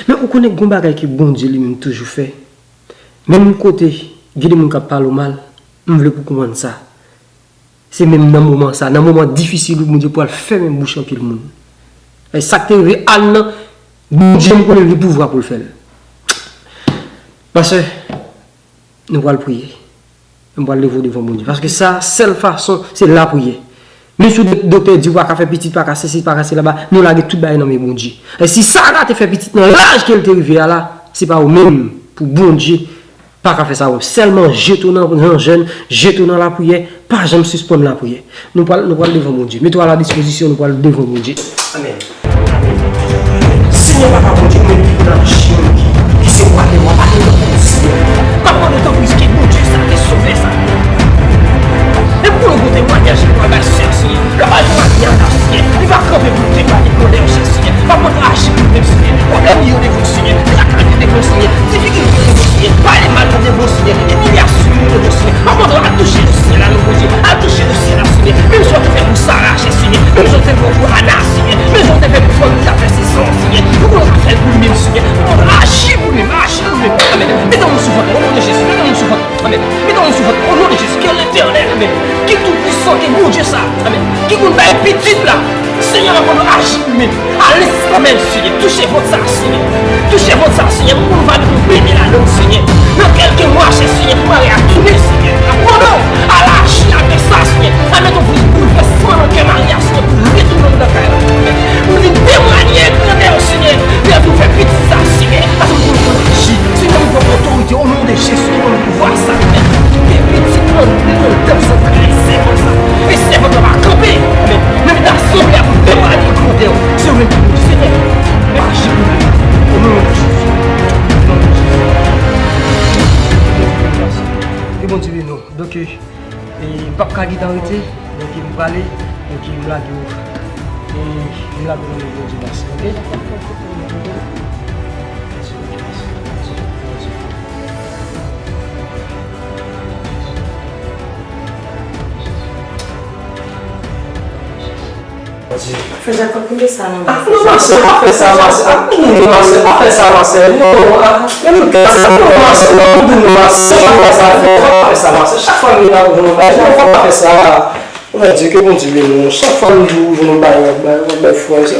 Men ou konnen gon bagay ke Bondye li menm toujou fè. Menm kote gen de moun k ap pale w mal, m vle pou w konprann sa. Se menm nan moman sa, nan moman difisil ou, Bondye pral fèmen bouch anpil moun. E sa k te rive Ann nan, Bondye m konnen li pouvwa pou l fè l. Pastè, nou pral priye. M pral leve w devan Bondye. Paske sa, sèl fason, se lapriyè. Menm si w do-, doktè di w pa ka fè pitit, pa ka sesi, pa ka sela, ba, nou lage tout bagay nan men Bondye. E si Sara te fè pitit nan laj ke l te rive a la, se pa ou menm pou Bondye pa ka fè sa w. Sèlman jete w nan, nan jèn, jete w nan lapriyè, pa janm sispann lapriyè. Nou pral, nou pral devan Bondye. Mete w a la dispozisyon, nou pral devan Bondye. Amèn. Senyè Papa Bondye, ou menm ki pou nan chim ki, ki se wa dè wa, pa gen tankou ou, Senyè. M ap mande tanpri ke Bondye sa, ke Sovè sa. E pou nou pote temwayaj pou nou bay sè, Senyè. Lè w bay temwayaj la, Senyè, li va kanpe pou l temwaye grandè w, Senyè. M ap mande w aji pou li menm, Senyè. Pwoblèm li yo devan w, Senyè. Traka li yo devan w, Senyè. Difikilte yo devan w, Senyè. Pale mal yo devan w, Senyè. Imilyasyon yo devan w, Senyè. M ap mande w al touche dosye la, non, Bondye. Al touche dosye la, Senyè. Menm jan w te fè pou Sara, Senyè. Menm jan w te fè pou Ana, Senyè. Menm jan w te fè pou fanmi k ap fè sezon, Senyè. Ou konnen w ka fè l pou li menm, Senyè. Ou konnen aji pou li menm, aji pou li menm. Amèn. Mete men w sou vant mwen, o non de Jezi. Mete men w sou vant mwen. Amèn. Mete men w sou vant mwen, o non de Jezi. Ke Letènèl, amèn. Ki toupwisan, ke Bondye sa, amèn. Ki konn bay pitit la. Senyè, m ap mande w aji pou li menm. Al esprimel, Senyè. Touche vant sa, Senyè. Touche vant sa, Senyè. Pou nou va nou beni ladan, Senyè. Nan kèlke mwache, Senyè, pou mari a tounen, Senyè. Pandan, al aji avèk sa, Senyè. Al mete yon boulvèsman nan kè mari a, Senyè, pou l retounen anndan kay la. Pou li temwaye grandè w, Senyè. Lè nou fè pitit sa, Senyè. Paske nou konn aji. Senyè, nou pran otorite o non de Jezi, nou pran pouvwa sa, Senyè. Kite pitit nan, nan dam sa, kite sèvant sa. E sèvant la va kanpe. Amèn. Nan mitan asanble a pou temwaye grandè w. Se ou menm ki pou di, Senyè, aji pou nou. O non de Jezi. O non de Jezi. Ke Bondye beni w. Donk, e, e, m p ap ka gentan rete. Donk, e, m prale. Donk, e, m lage w. E, m lage w nan men Bondye, mèsi. Oke? Frè Jakòb, kite sa non. Ah, non, ma sè, pa fè sa, ma sè. Ah, non, ma sè, pa fè sa, ma sè. Non, ah, men nou ka sa, non, ma sè, non, non, ma sè, pa fè sa, non, pa fè sa, ma sè. Chak fwa nou la, nou, pa fè sa. Bondye, ke Bondye beni nou. Chak fwa nou di w, nou bay, bay, bay, bay fwa, sa.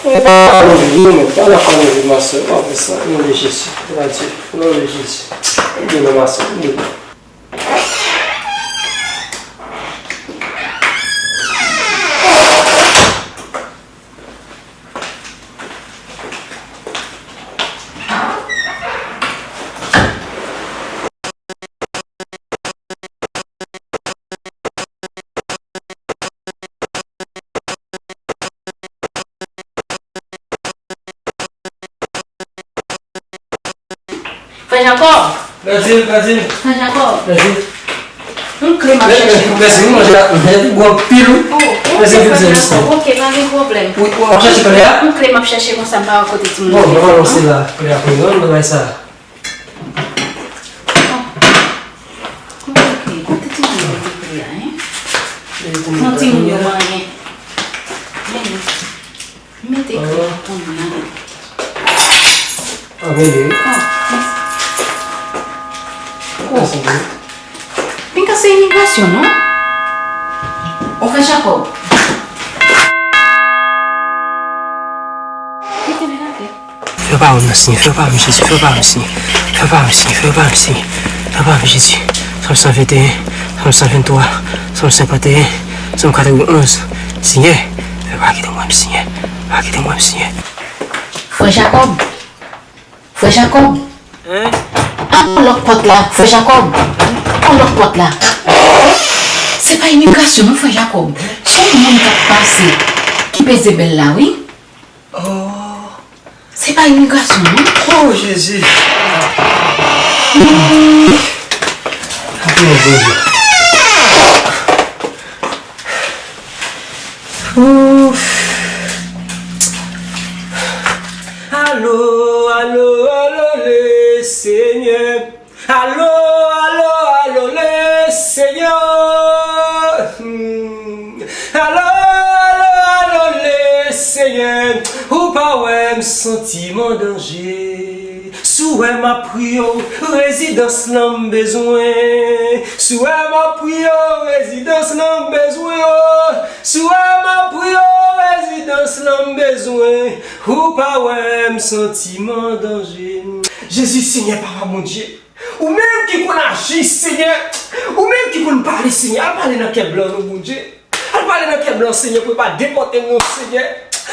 Nou pa nou viv, nou, men, pa la fwa nou viv, ma sè, pa fè sa. O non de Jezi, Bondye, o non de Jezi. Beni nou, ma sè, beni nou. Frè Jakòb! Gade l, gade l. Frè Jakòb! Gade l. Yon kle m ap chèche konsa. Mèsi, mwen manje la, manje la pi gwo anpil, wi. Oh, ok, frè Jakòb, ok, pa gen pwoblèm. Wi, w ap chèche kle a? Yon kle m ap chèche konsa, m pa wè kote timoun yo. Bon, mwen anonse la, kle a pou mwen, mwen bay sa. Oh. Ok, kote timoun yo te kle a, en? Nan timoun yo manyen. Men, mete kle a pou mwen. Ah, men, wi. Ah, mèsi. Oh. Pinga se imigrasyon, non? O frè Jakòb. Mete men atè. Fè pa m nan, Senyè, fè pa m, Jezi, fè pa m, Senyè. Fè pa m, Senyè, fè pa m, Senyè. Fè pa m, Jezi. Sòm san venteyen, Sòm san venntwa, Sòm senkanteyen, Sòm katrevenonz. Senyè, fè pa kite mwen, Senyè. Pa kite mwen, Senyè. Frè Jakòb. Frè Jakòb. Hein? Anlòk pòt la, frè Jakòb. Anlòk pòt la. Se pa imigrasyon non, frè Jakòb. Se yon moun k ap pase ki peze bèl la, wi. Oh. Se pa imigrasyon non. Oh, Jezi. Amen, Bondye. Ouf. Alo, alo, alo, Lesenyè. Alo, alo, alo, Lesenyè. Hmm. Alo, alo, alo, Lesenyè. Ou pa wè m santi m an danje. Si w wè m ap priye w, rezidans lan m bezwen. Si w wè m ap priye w, rezidans lan m bezwen, oh. Si w wè m ap priye w, rezidans lan m bezwen. Ou pa wè m santi m an danje. Jezi, Senyè, Papa Bondye, ou menm ki konn Aji, Senyè. Ou menm ki konn pale, Senyè, al pale nan kè blan nou, Bondye. Al pale nan kè blan, Senyè, pou yo pa depòte nou, Senyè.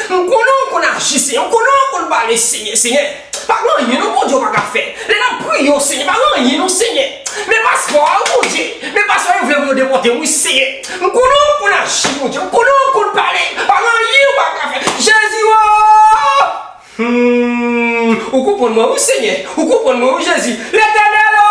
M konnen w konn aji, Senyè. M konnen w konn pale, Senyè, Senyè. Pa gen anyen non, Bondye, w pa ka fè. Lè n ap priye w, Senyè, pa gen anyen non, Senyè. Men paspò a, Bondye. Men paspò a, yo vle pou yo depòte m, wi, Senyè. M konnen w konn aji, Bondye. M konnen w konn pale. Pa gen anyen w pa ka fè. Jezi, o! Hmm, ou konprann mwen, wi, Senyè. Ou konprann mwen, wi, Jezi. Letènèl, o!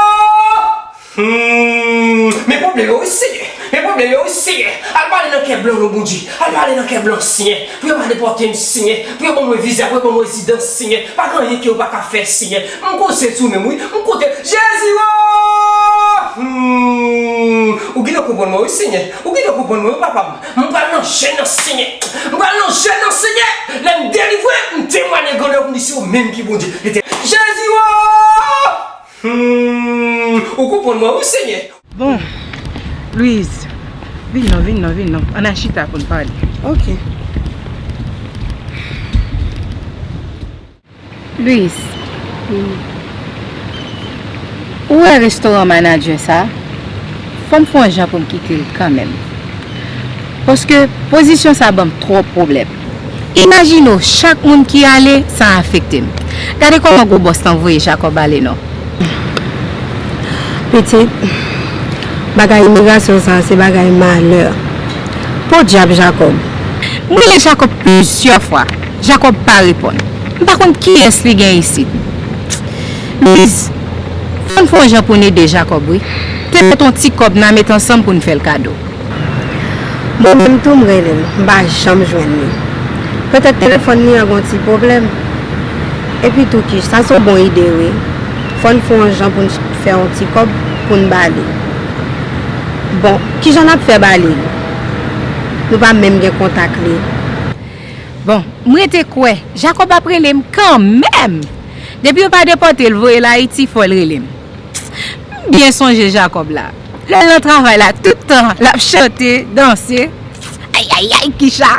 Hmm, men pwoblèm yo, wi, Senyè. Men pwoblèm yo, wi, Senyè. Al pale nan kè blan yo, Bondye. Al pale nan kè blan, Senyè. Pou yo pa depòte m, Senyè. Pou yo ban mwen viza, pou yo ban mwen rezidans, Senyè. Pa gen anyen ke yo pa ka fè, Senyè. M konte sou menm, wi. M konte. Jezi, o! Hmm, ou gentan konprann mwen, wi, Senyè. Ou gentan konprann mwen, wi, papa m. M pral nan jèn nan, Senyè. M pral nan jèn nan, Senyè. Lè m delivre, m temwaye grandè w pou m di se ou menm ki Bondye. Jezi, o! Hmm, ou konprann mwen, wi, Senyè. Bon, Louise, vin non, vin non, vin non. Ann al chita pou n pale. Ok. Louise, ou wè restoran manadjè sa? Fò m fè yon jan pou m kite l kanmenm. Paske pozisyon sa ban m twòp pwoblèm. Imajine w, chak moun ki ale, sa afekte m. Gade kòman gwo bòs lan voye Jacob ale non. Pitit, bagay imigrasyon sa a se bagay malè. Podyab Jacob. M rele Jacob plizyè fwa. Jacob pa reponn. M pa konn kiyès li gen isit. Louise, fò n fè yon jan pou n ede Jacob, wi. Te mèt yon ti kòb n a met ansanm pou n fè l kado. Mwen menm tou m rele l, m pa janm jwenn li. Petèt telefòn li an gen yon ti pwoblèm. Epi tou Kich, sa se yon bon ide wi. Fò n fè yon jan pou n fè yon ti kòb pou n ba li. Bon, kijan n ap fè ba li l? Nou pa menm gen kontak li. Bon, m rete kwè Jacob ap rele m kanmenm. Depi yo pa depòte l voye l Ayiti, fò l rele m. M byen sonje Jacob la. Lè l nan travay la, tout tan, l ap chante, danse. Ay, ay, ay, Kicha!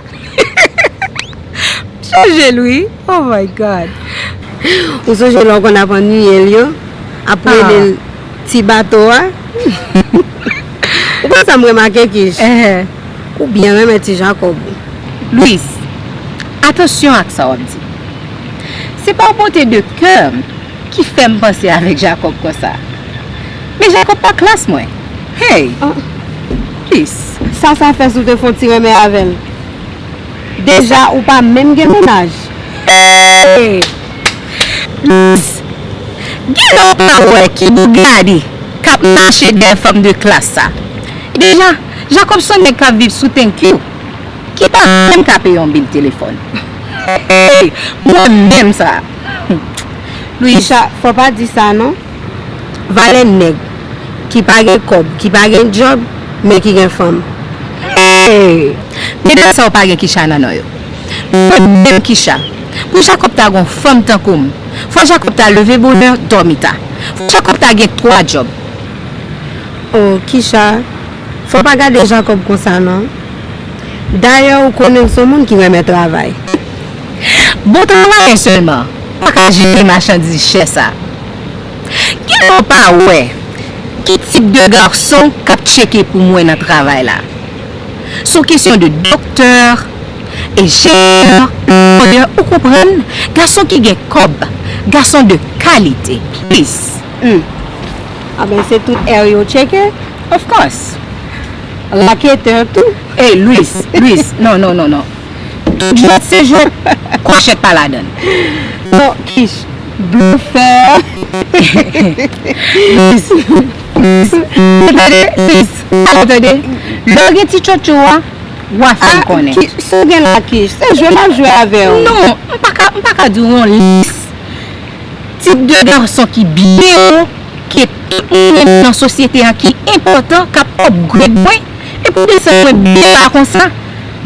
M sonje l, wi. Oh my God. Ou sonje lè w konn ap annuiye l yo? Ap rele l ti bato a? Ou konn sa m remake, Kich? Ou byen renmen ti Jacob ou. Louise, atansyon ak sa w ap di. Se pa yon bonte de kè m ki fè m panse avèk Jacob konsa. Men Jacob pa klas mwen. Hey! Louise. Sa sa fè si w te fè yon ti renmen avè l? Deja, ou pa menm gen mennaj. Hey! Louise, genlè w pa wè ki boug Gladys k ap mache dèyè fanm de klas sa. Deja, Jacob se yon nèg k ap viv sou thank you, ki pa menm ka peye yon bil telefòn. Hey! Mwen menm sa. Louise. Kicha, fò pa di sa non. Valè nèg ki pa gen kòb, ki pa gen djòb, men ki gen fanm. Hey! Medam sa yo pa gen Kicha nan non yo. Mwen menm Kicha, pou Jacob ta gon fanm tankou m, fò Jacob ta leve bonè, dòmi ta. Fò Jacob ta gen twa djòb. Oh, Kicha, fò pa gade Jacob konsa non. Dayè, ou konnen l se yon moun ki renmen travay. Bon travayè sèlman pa ka jere machandiz chè sa. Genlè w pa wè ki tip de gason k ap tcheke pou mwen nan travay la. Se yon kesyon de doktè, enjenyè, lòyè, ou konprann? Gason ki gen kòb, gason de kalite, plis. Hmm. Anben, se tout ère yo tcheke? Of course. Raketè tou. Hey, Louise, Louise, non, non, non, non. Tout jwèt se jwèt, kòchèt pa ladann. Non, Kich, blofè. Louise, Louise, tande, Louise, tande. Lè w gen ti tchotcho a, w a fè m konnen. Kich, sa w gen la, Kich? Se jwe m ap jwe avè w. Non, m pa ka, m pa ka di w yon lis. Tip de gason ki byen wo, ke tout moun nan sosyete an ki enpòtan, k ap upgrade mwen, epi w desann mwen byen ba konsa,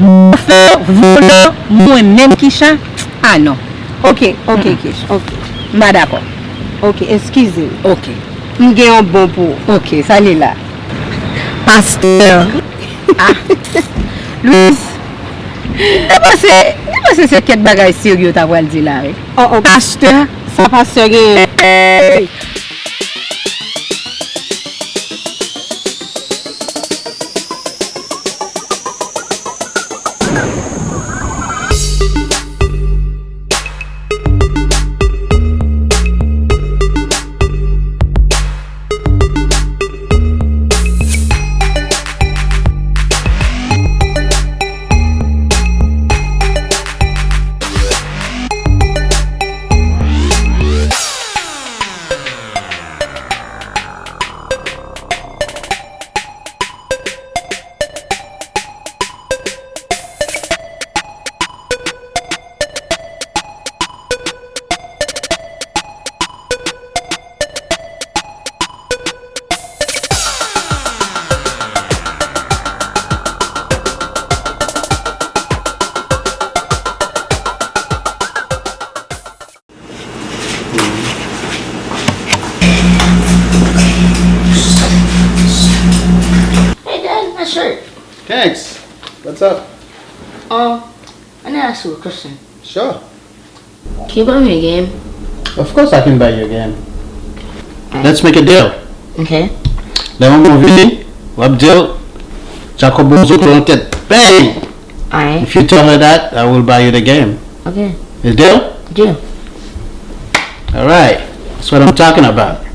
blofè, vòlò, mwen menm Kicha, ah non. Ok, ok, Kich, ok. M pa dakò. Ok, eskize m. Ok. M gen yon bon pou ou. Ok, sa li la. Pastè. Ah. Louise, m te panse, m te panse se kèk bagay serye w ta pral di la, wi. Oh, oh, pastè, sa pastè genyen? Hey! Thanks. What's up? Um, I need to ask you a question. Sure. Can you buy me a game? Of course I can buy you a game. Let's make a deal. Okay. Lè manman vini, w ap di l, Jacob Bonzo pran tèt. Bang! Alright. If you tell her that, I will buy you the game. Okay. A deal? Deal. Alright. That's what I'm talking about.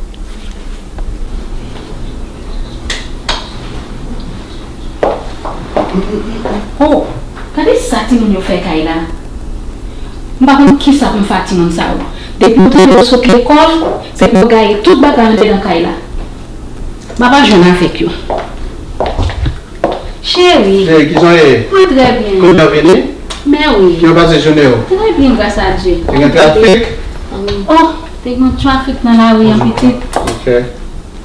Oh, gade sa timoun yo fè kay la. M pa konn kisa pou m fè ak timoun sa yo. Depi yo tande yo sot lekòl, se pou yo gaye tout bagay anndan kay la. M pa pa jwenn avèk yo. Cheri, Hey, kijan w ye? Mwen trè byen. Kounye a w vini? Men wi. Kijan w pase jounen w? Trè byen, gras a Dye. Te gen trafik? Oh, te gen trafik nan lari an, pitit. Ok.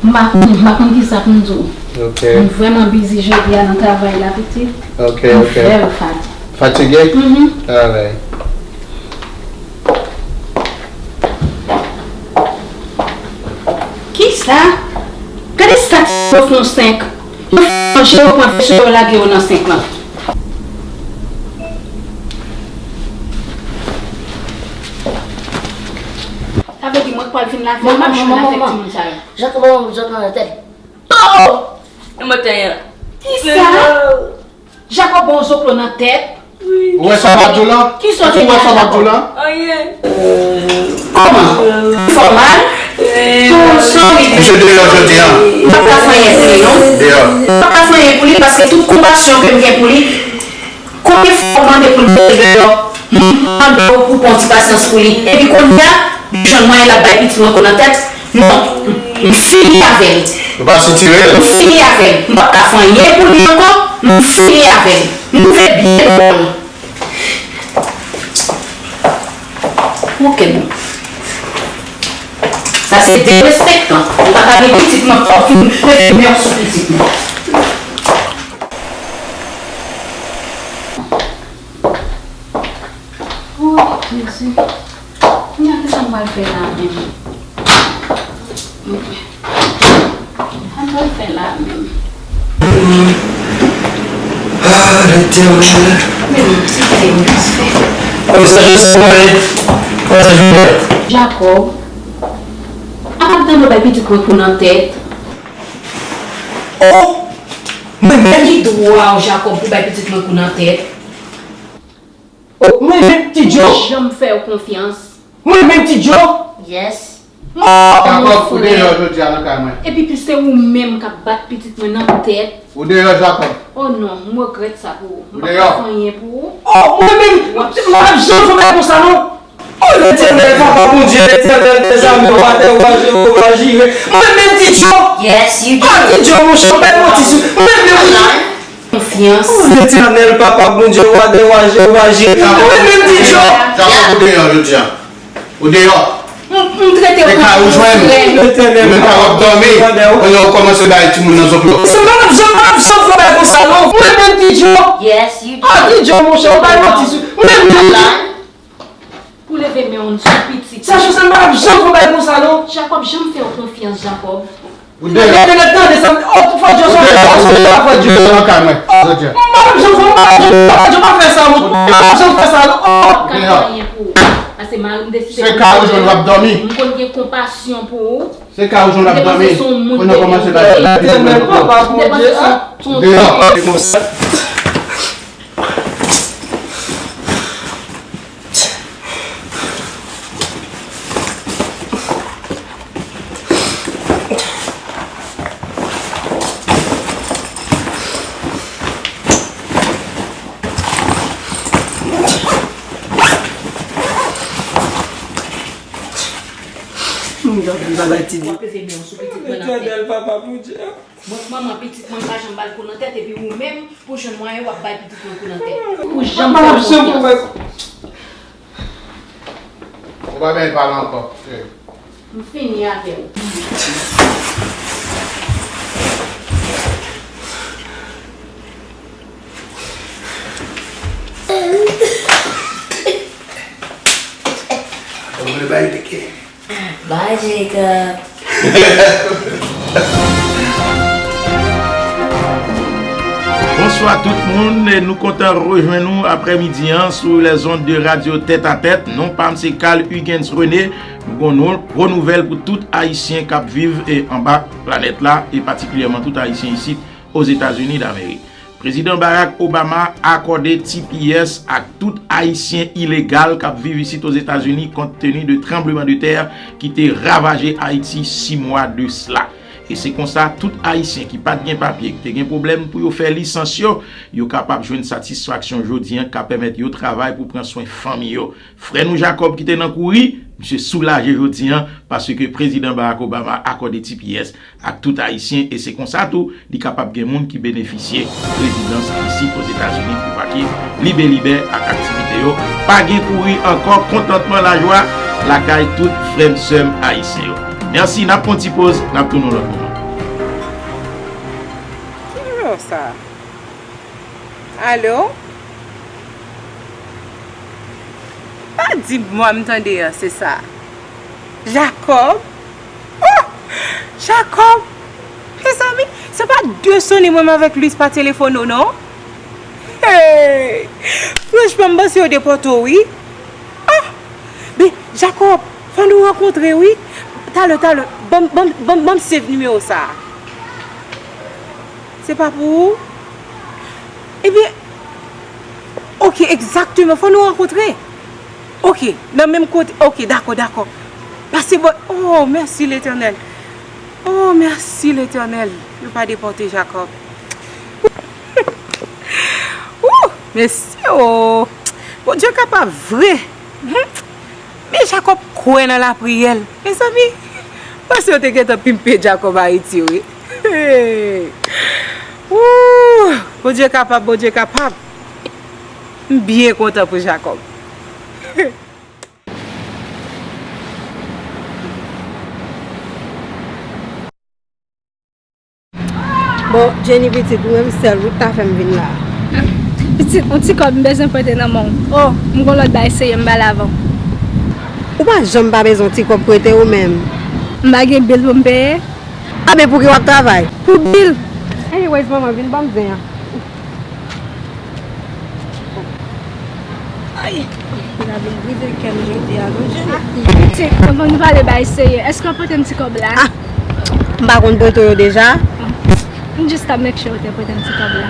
M pa konn, m pa konn kisa pou m di w. Ok. M vrèman bizi jodi a nan travay la, pitit. Ok, M ok. very fat. Fatige? Mhm. Alright. Kisa? Gade sa ti yo fè yon senk. Yo fè manje, yo pran veso, yo lage yo nan senk lan. Sa vle di mwen k pral fin lave, m ap jwenn avèk timoun sa yo. Jacob Bonzo pran tèt. Oh! E mwen te ye la. Kisa? Jacob Bonzo klou nan tèt. Ou wè sa w ap di w lan? Kisa w te Ou wè di sa w a ap di w Jacob? Lan? Anyen. Kòman? Fòmal? Pou sa w rive? Misye deyò jodi a. M p ap ka fè anyen pou li, non. Deyò. M p ap ka fè anyen pou li paske tout konpasyon ke m gen pou li, konbyen fwa w mande pou l mete deyò? M mande w pou pran ti pasyans pou li. Epi kounye a, li jwenn mwayen l ap bay pitit mwen kou nan tèt. Non, m fini avè l. Ou pa sitire l. M fini avè l. M p ap ka fè anyen pou li ankò. M fini avè l. M twouve byen dwòl. Ok, bon. Sa se derespektan. Ou pa ka gen pitit mwen pou w fin mete men w sou pitit mwen. Oh, Jezi. Kounye a, kisa m pral fè la menm? Sa m pral fè la menm? Ah, Letènèl. Men non, se pa yon afè. Kòman sa, Joseph? Kòman sa, Joseph? Jacob, apa m tande w bay pitit mwen kou nan tèt? Oh! Mwen menm? Ki dwa w, Jacob, pou bay pitit mwen kou nan tèt? Oh, mwen menm, Ti Djo? Janm fè w konfyans. Mwen menm, Ti Djo? Yes. Jacob, ou deyò jodi a nan kay mwen. Epi plis se ou menm k ap bat pitit mwen nan tèt. Ou deyò, Jacob. Oh non, m regrèt sa pou ou. M Ou pa deyò. ka fè anyen pou ou. Oh, mwen menm, m p ap janm fè bagay konsa non. Oh, Letènèl, Papa Bondye, Letènèl dèzame, wa dè wa, Jewova Jire. Mwen menm, Ti Djo. Yes, you do. Ah, Ti Djo, monchè, ou bay manti sou. Mwen menm, Ti Djo. Konfyans. Oh, Letènèl, Papa Bondye, wa dè wa, Jewova Jire. Mwen menm, Ti Djo. Jacob, ou deyò jodi a. Ou deyò. M, m trete w Se ka ou jwenn. frè. Letènèl, Ou menm ka w ap dòmi. Kounye a ou kòmanse bay timoun nan zoklo. Se pa m ap janm, m ap janm fè bagay konsa non. Mwen menm, Ti Djo. Yes, you do. Ah, Ti Djo, monchè, ou bay manti sou. Mwen menm, Ti Djo. Pou leve men w sou pitit. Sa Joseph, m p ap janm fè bagay konsa non. Jacob, janm fè w konfyans, Jacob. Ou deyò. Letènèl, tande sa. Oh, fò Djo sòti. Oh, fò Djo sòti. Ou deyò nan kay mwen. Jodi a. M p ap janm fè, m p ap janm, m p ap janm pa fè sa non. M p ap janm fè sa non. Oh. Ka fè anyen pou ou. Paske mari m deside. Se ka ou jwenn w ap dòmi. M konn gen konpasyon pou ou. Se ka ou jwenn w ap dòmi. Pou nou kòmanse la. Letènèl, Papa Bondye. Deyò. Se konsa. W ap leve men w sou pitit mwen nan tèt. Letènèl, Papa Bondye. Mwen k manman pitit mwen, m pa janm ba l kou nan tèt, epi ou menm, pou jwenn mwayen, w ap bay pitit mwen kou nan tèt. Ou janm fè konfyans. Ou pa byen pale ankò. M fini avè w. Bye, Jacob. Bonswa, Bonswa tout moun, e nou kontan rejwenn nou aprèmidi an sou lèzond de radyo Tèt a Tèt. Non pa m se Carl Hugens René. Nou gon nou gwo nouvèl pou tout Ayisyen k ap viv e anba planèt la, e patikilyèman tout Ayisyen isit Ozetazini Damerik. Prezidan Barack Obama akòde T P S ak tout Ayisyen ilegal k ap viv isit Ozetazini kont teni de tranbleman de tè ki te ravaje Ayiti sis mwa de sla. E se konsa, tout Ayisyen ki pa t gen papye, ki te gen pwoblèm pou yo fè lisans yo, yo kapab jwenn satisfaksyon jodi an, k ap pèmèt yo travay pou pran swen fanmi yo. Frè nou Jacob ki te nan kouri, misye soulaje jodi an, paske Prezidan Barack Obama akòde T P S ak tout Ayisyen, e se konsa tou, li kapab gen moun ki benefisye rezidans isit Ozetazini pou vake libelibè ak aktivite yo. Pa gen kouri ankò, kontantman, lajwa lakay tout frè m, sè m ayisyen yo. Mèsi, n ap pran ti poz, n ap tounen yon lòt moman. Ki nimewo sa? Alo? Pa di m mwen m tande an, se sa. Jacob? Oh! Jacob! Mezanmi, se pa de sone mwen menm avèk Luis pa telefone w non? Hey! Franchman, m panse yo depòte w wi. Ah! Ben, Jacob, fò nou rankontre wi. Talè, talè, ban m, ban m, ban m, ban m save nimewo sa a. Se pa pou ou? Ebyen, oke, egzakteman, fò nou rankontre. Oke, nan menm kote. Oke, dakò, dakò. Pase bò. Oh, mèsi Letènèl. Oh, mèsi Letènèl. Yo pa depòte Jacob. Wouh, mèsi, oh. Bondye kapab vre. Hmm. Men Jacob kwè nan lapriyè l. Mezanmi, m panse yo te gentan pimpe Jacob Ayiti wi. Hey. Wouh, Bondye kapab, Bondye kapab. M byen kontan pou Jacob. Bon, Jenny pitit, ou menm sèl ou k ta fè m vin la. Pitit, yon ti kòb m bezwen prete nan men w. Oh, m gon lòt bagay serye m pale avè w. Ou pa janm pa bezwen yon ti kòb prete ou menm. M pa gen bil pou m peye? A ben pou ki w ap travay? Pou bil. Anyways, manman, vin ban m zen an. Ay, la vin brize kè m jodi a, non, Jenny. Ti, kontan nou pale bay serye. Èske w pote m ti kòb la? Ah, m pa konn pote yo deja? M jis t ap make sure w te pote m ti kòb la.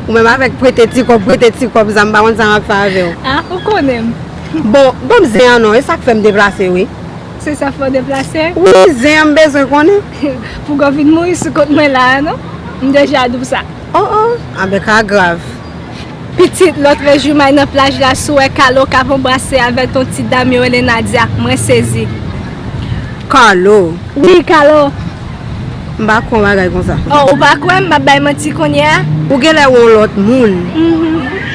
Ou menm avèk prete ti kòb, prete ti kòb sa, m pa konn sa m ap fè avè w. Ah, ou konnen m. Bon, ban m zen an non, e sa k fè m deplase wi. Se sa fè w deplase? Wi, zen an m bezwen konnen. Pou w vin mouri sou kont mwen la a, non? M deja di w sa. Oh, oh, anben ka grav. Pitit, lòtrejou m al nan plaj la, si w wè Carlo k ap anbrase avèk yon ti dam yo rele Nadia, mwen sezi. Carlo? Wi, Carlo. M pa kwè yon bagay konsa. Oh, ou pa kwè m? M ap bay manti kounye a? Ou genlè wè yon lòt moun. Mhm.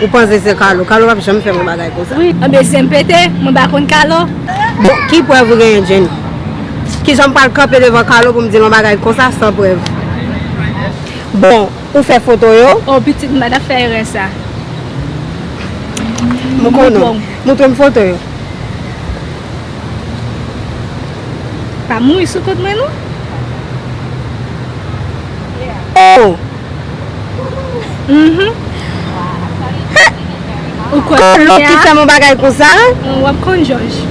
Ou panse se Carlo. Carlo p ap janm fè m yon bagay konsa. Wi, anben zen m pete, mwen pa konn Carlo. Bon, ki prèv ou genyen, Jenny? Kijan m pral kanpe devan Carlo pou m di l yon bagay konsa san prèv? Bon, ou fè foto yo? Oh, pitit, m pa t ap fè erè sa. M konnen w. Montre m foto yo. Pa mouri sou kont mwen, non. Oh! Mhm. Ou kwè Carlo ki fè m yon bagay konsa? W ap konn jòj.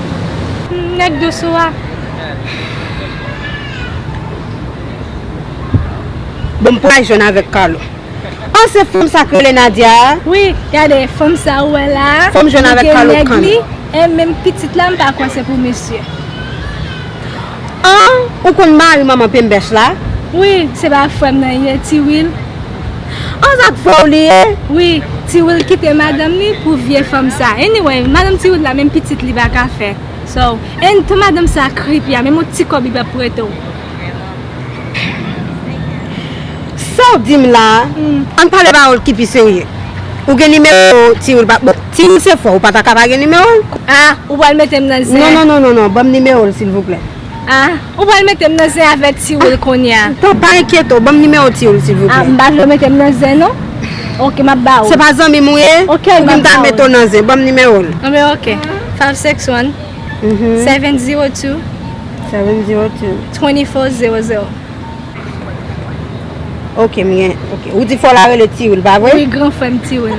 Nèg dous ou a. Bon, m pral jwenn avèk Carlo. An, se fanm sa k rele Nadia a? Wi, gade, fanm sa ou wè la a. Fò m jwenn avèk Carlo kanmenm. E menm pitit la, m pa kwè se pou misye. An, ou konn mari manman Penbèch la? Wi, se pa frè m nan ye, Ti Wil. An, sa k fè w li ye? Wi, Ti Wil kite madanm li pou vye fanm sa. Anyway, madanm Ti Wil la, menm pitit li pa ka fè. So, and tou madanm sa creepy a, menm yon ti kòb li p ap prete w. Sa w di m la a, ann pale pawòl ki pi serye. Ou gen nimewo Ti Wil pa, bon, Ti Wil se fò, ou pa ta ka pa gen nimewo l. Ah, ou pral mete m nan zen? Non, non, non, non, non, ban m nimewo l, silvouplè. Ah, ou pral mete m nan zen avèk Ti Wil kounye a? Tan, pa enkyete w, ban m nimewo Ti Wil, silvouplè. Ah, m pa vle w mete m nan zen, non. Ok, m ap ba ou. Se pa zanmi m ou ye? Ok, m ap ba ou. Pou ki m ta mete w nan zen, ban m nimewo l. Anben, ok. Five six one, seven zero two, seven zero two, twenty four zero zero. Ok, m gen, ok. Ou di fò la rele Tiwil, pa vre? Wi, gran frè m Tiwil.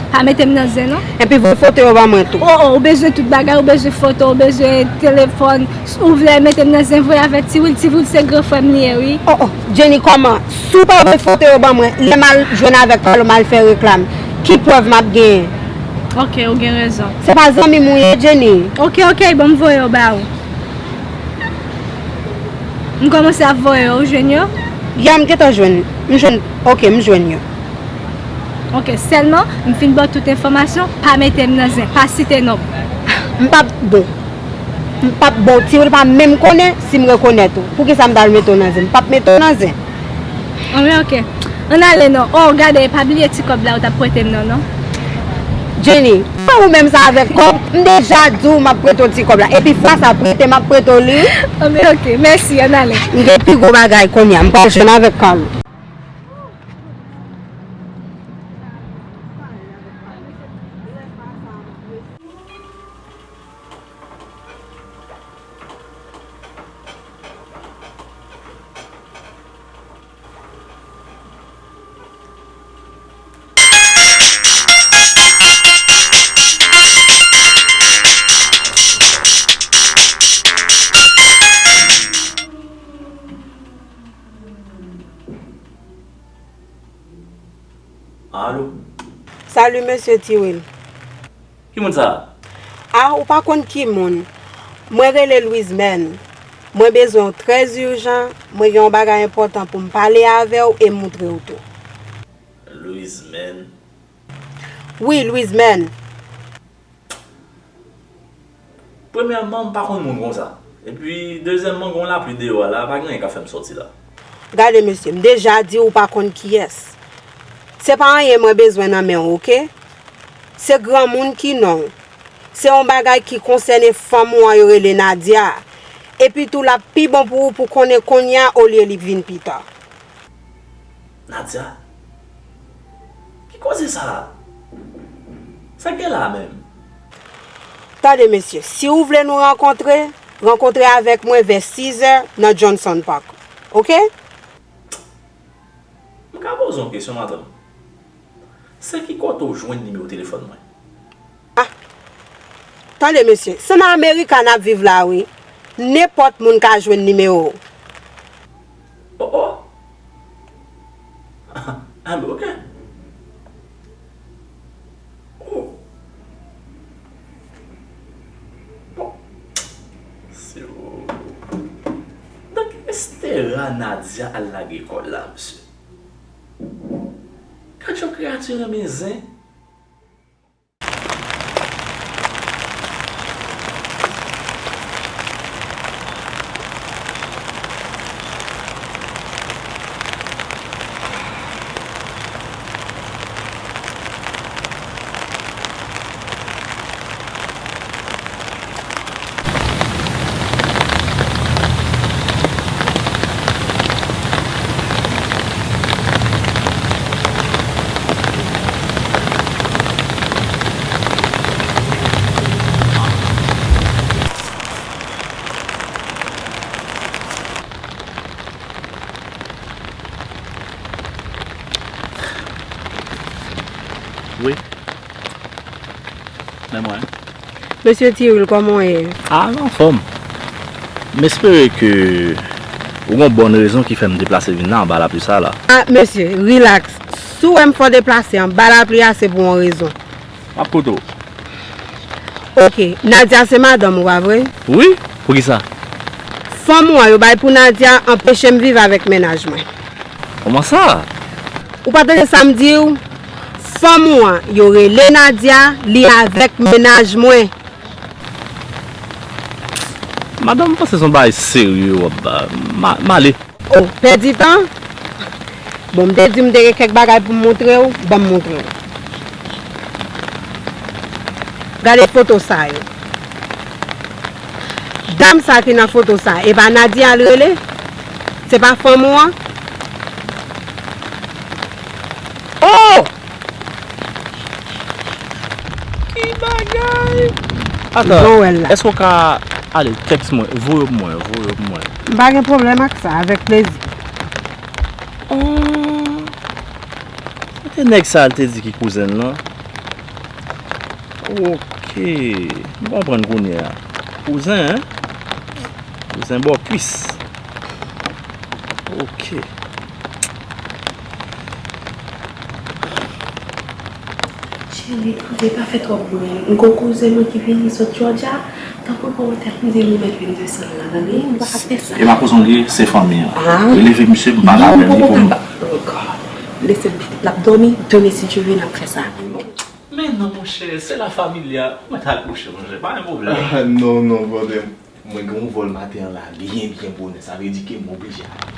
Pa mete m nan zen, non. Epi voye foto yo ban mwen tou. Oh, oh, ou bezwen tout bagay, ou bezwen foto, ou bezwen telefòn. Si ou vle mete m nan zen, voye avè Tiwil. Tiwil se gran frè m li ye, wi. Oh, oh, Jenny, kòman? Si w pa voye foto yo ban mwen, lè m al jwenn avèk Carlo, m al fè reklam, ki prèv m ap genyen? Ok, ou gen rezon. Se pa zanmi m ou ye, Jenny. Ok, ok, bon, m voye yo ba ou. M kòmanse ap voye yo, ou jwenn yo? Ya, m gentan jwenn. M jwenn, ok, m jwenn yo. Ok, sèlman, m fin ba w tout enfòmasyon, pa mete m nan zen, pa site non m. M p ap, bon. M p ap, bon, Tiwil pa menm konnen si m rekonèt ou. Poukisa m ta al mete w nan zen? M p ap mete w nan zen. Anben, ok. Ann ale non. Oh, gade, pa bliye ti kòb la ou t ap prete m nan, non. Jenny, pa ou menm sa avèk kòb? M deja di w m ap prete w ti kòb la. Epi fwa sa prete, m ap prete w li. Anben, ok. Mèsi, ann ale. M gen pi gwo bagay kounye a. M pral jwenn avèk Carlo. Alo? Salut, mesye Tiwil. Ki moun sa a? Ah, ou pa konn ki moun. Mwen rele Louise Mèn. Mwen bezwen w trè ijan. Mwen gen yon bagay enpòtan pou m pale avè w e moutre w tou. Louise Mèn? Wi, Louise Mèn. Premyèman, m pa konn moun konsa. Epi, dezyèmman, gen yon lapli deyò a la, pa gen anyen k ap fè m sòti la. Gade, mesye, m deja di w ou pa konn kiyès. Se pa anyen mwen bezwen nan men w, oke? Se granmoun ki non w. Se yon bagay ki konsène fanm ou an yo rele Nadia. Epi tou, l ap pi bon pou ou pou konnen kounye a olye li vin pita. Nadia? Ki koze sa a? Sa k gen la a menm? Tande, mesye, si w vle nou rankontre, rankontre avèk mwen vè sizè nan Johnson Park. Oke? M ka poze w yon kesyon, madanm? Se ki kote w jwenn nimewo telefòn mwen? Ah! Tande, mesye, se nan America n ap viv la, wi. Nenpòt moun ka jwenn nimewo w. Oh, oh! Ah, ben, oke. Oh! Bon. Se ou. Donk, Estera Nadia al lage kò l la, mesye. Gad jan kreyati renmen zen. Wi. Men mwen. Mesye Tiril, kòman w ye? A, m anfòm. M espere ke ou gon bòn rezon ki fè m deplase vin la anba lapli sa la. A, mesye, rilaks. Si w wè m fè w deplase anba lapli a, se pou yon rezon. M ap koute w. Oke, Nadia se madanm ou, pa vre? Wi, poukisa? Fanm ou an yo bay pou Nadia anpeche m viv avèk mennaj mwen. Kòman sa? Ou pa tande sa m di w? Fanm ou an, yo rele Nadia, li avèk mennaj mwen. Madanm, m panse se yon bagay serye w ap ba. M a-, m ale. Oh, pèdi tan? Bon, m te di w m te gen kèk bagay pou m montre w, ban m montre w. Gade foto sa yo. Dam sa ki nan foto sa, e pa Nadia l rele? Se pa fanm ou an? Oh! Ki bagay! Jan w wè l la. Èske w ka ale tèks mwen, voye pou mwen, voye pou mwen? M pa gen pwoblèm ak sa, avèk plezi. Oh! E nèg sa a l te di ki kouzen l lan? Ok, m konprann kounye a. Kouzen, en? Kouzen bò kwis. Ok. Cheri, tande, pa fè twòp bri. M gon kouzen mwen ki vini sot Georgia. Tanpri, pran tèt m, di li mèt vin desann la, tande? M pa ka fè sa. E pa kouzen l ye, se fanmi an. Ah. Releve misye, m pa la pèdi pou m. Oh God. Lese l pitit l ap dòmi, demen si Dye vle n ap fè sa. Men non, monchè, se la familia. Ou mèt al kouche, monchè, pa gen pwoblèm. Ah, non, non, brother. Mwen gen yon vòl maten an la, byen, byen bonè. Sa vle di ke m oblije ale.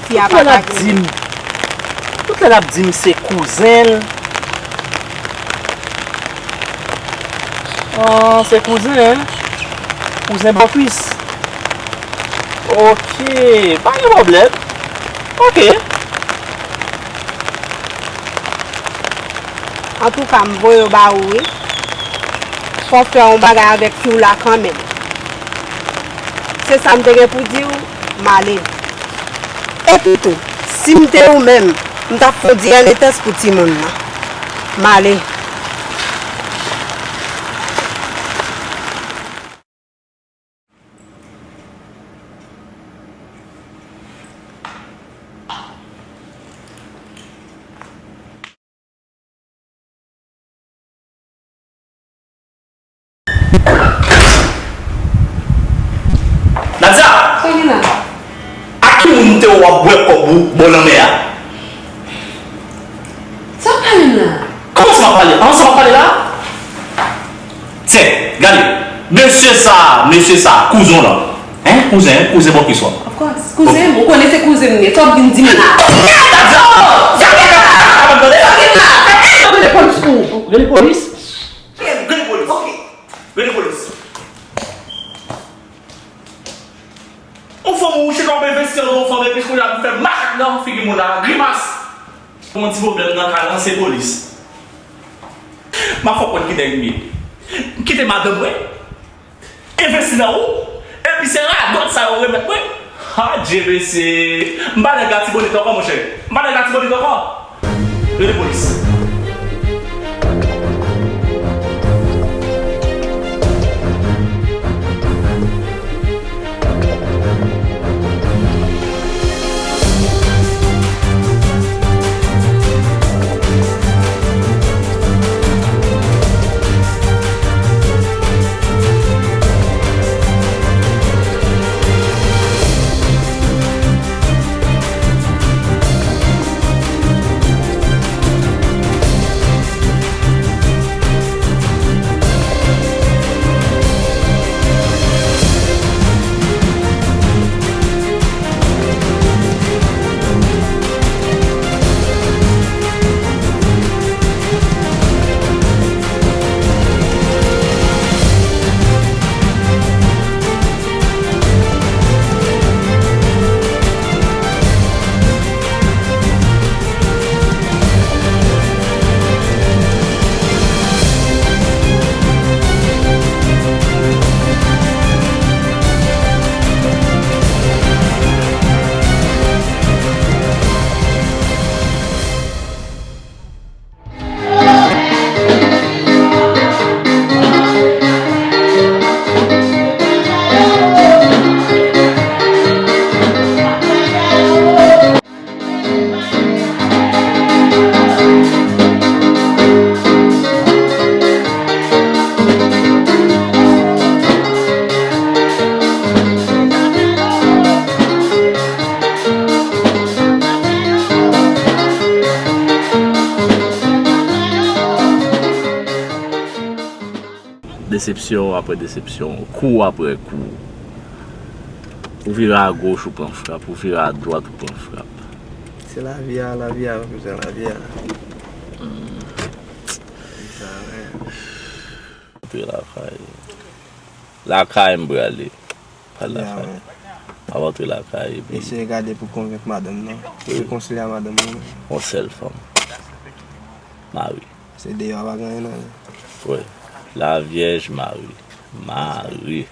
Fi a pa ka di m. Tout lè l ap di m se kouzen l. Ah, se kouzen, en? Kouzen bò kwis. Ok, pa gen pwoblèm. Ok. Antouka, m voye w ba ou, wi. Fò w fè yon bagay avèk fi w la kanmenm. Se sa m te gen pou di w, m ale. Epi tou, si m te ou menm, m t ap fè yon D N A test pou timoun nan. M ale. Nadia! Sa gen la? Ak ki moun te wè w ap bwè kòb ou bò lanmè a? Sa w ap pale m la? Kòman sa m ap pale? An, sa m ap pale la? Tyen, gade. Mesye sa, mesye sa, kouzen w lan. Hein? Kouzen, kouzen bò kwis ou an. Of course. Kouzen m, ou konnen se kouzen m ye. Sa w ap vin di m la? Nadia! Sa gen la? Sa gen la? Rele polis pou ou. Rele polis? Rele polis. Ok. Rele polis. Yon fanm ou chita w ap envesti nan yon fanm epi kounye a vin fè makak nan figi moun la, grimas. Yon ti pwoblèm nan kay lan, se polis. M ap fè w konn ki nèg m ye. M kite madanm mwen, envesti nan ou, epi se radòt sa yo remèt mwen. Adje mesye! M pa nèg Latibonit ankò, monchè. M pa nèg Latibonit ankò. Rele polis. Desepsyon apre desepsyon, kou apre kou. Ou vire agoch, ou pran frap, ou vire adwat, ou pran frap. Se lavi a, lavi a, kouzen, lavi a. Sa, men. Antre lakay. Lakay m prale. Pral lakay. M ap antre lakay, epi eseye gade pou konvenk madanm nan. Wi. Rekonsilye a madanm nan. Yon sèl fanm. Mari. Se deyò a pa gen anyen nan li. Wi. La Vyèj Mari. Mari.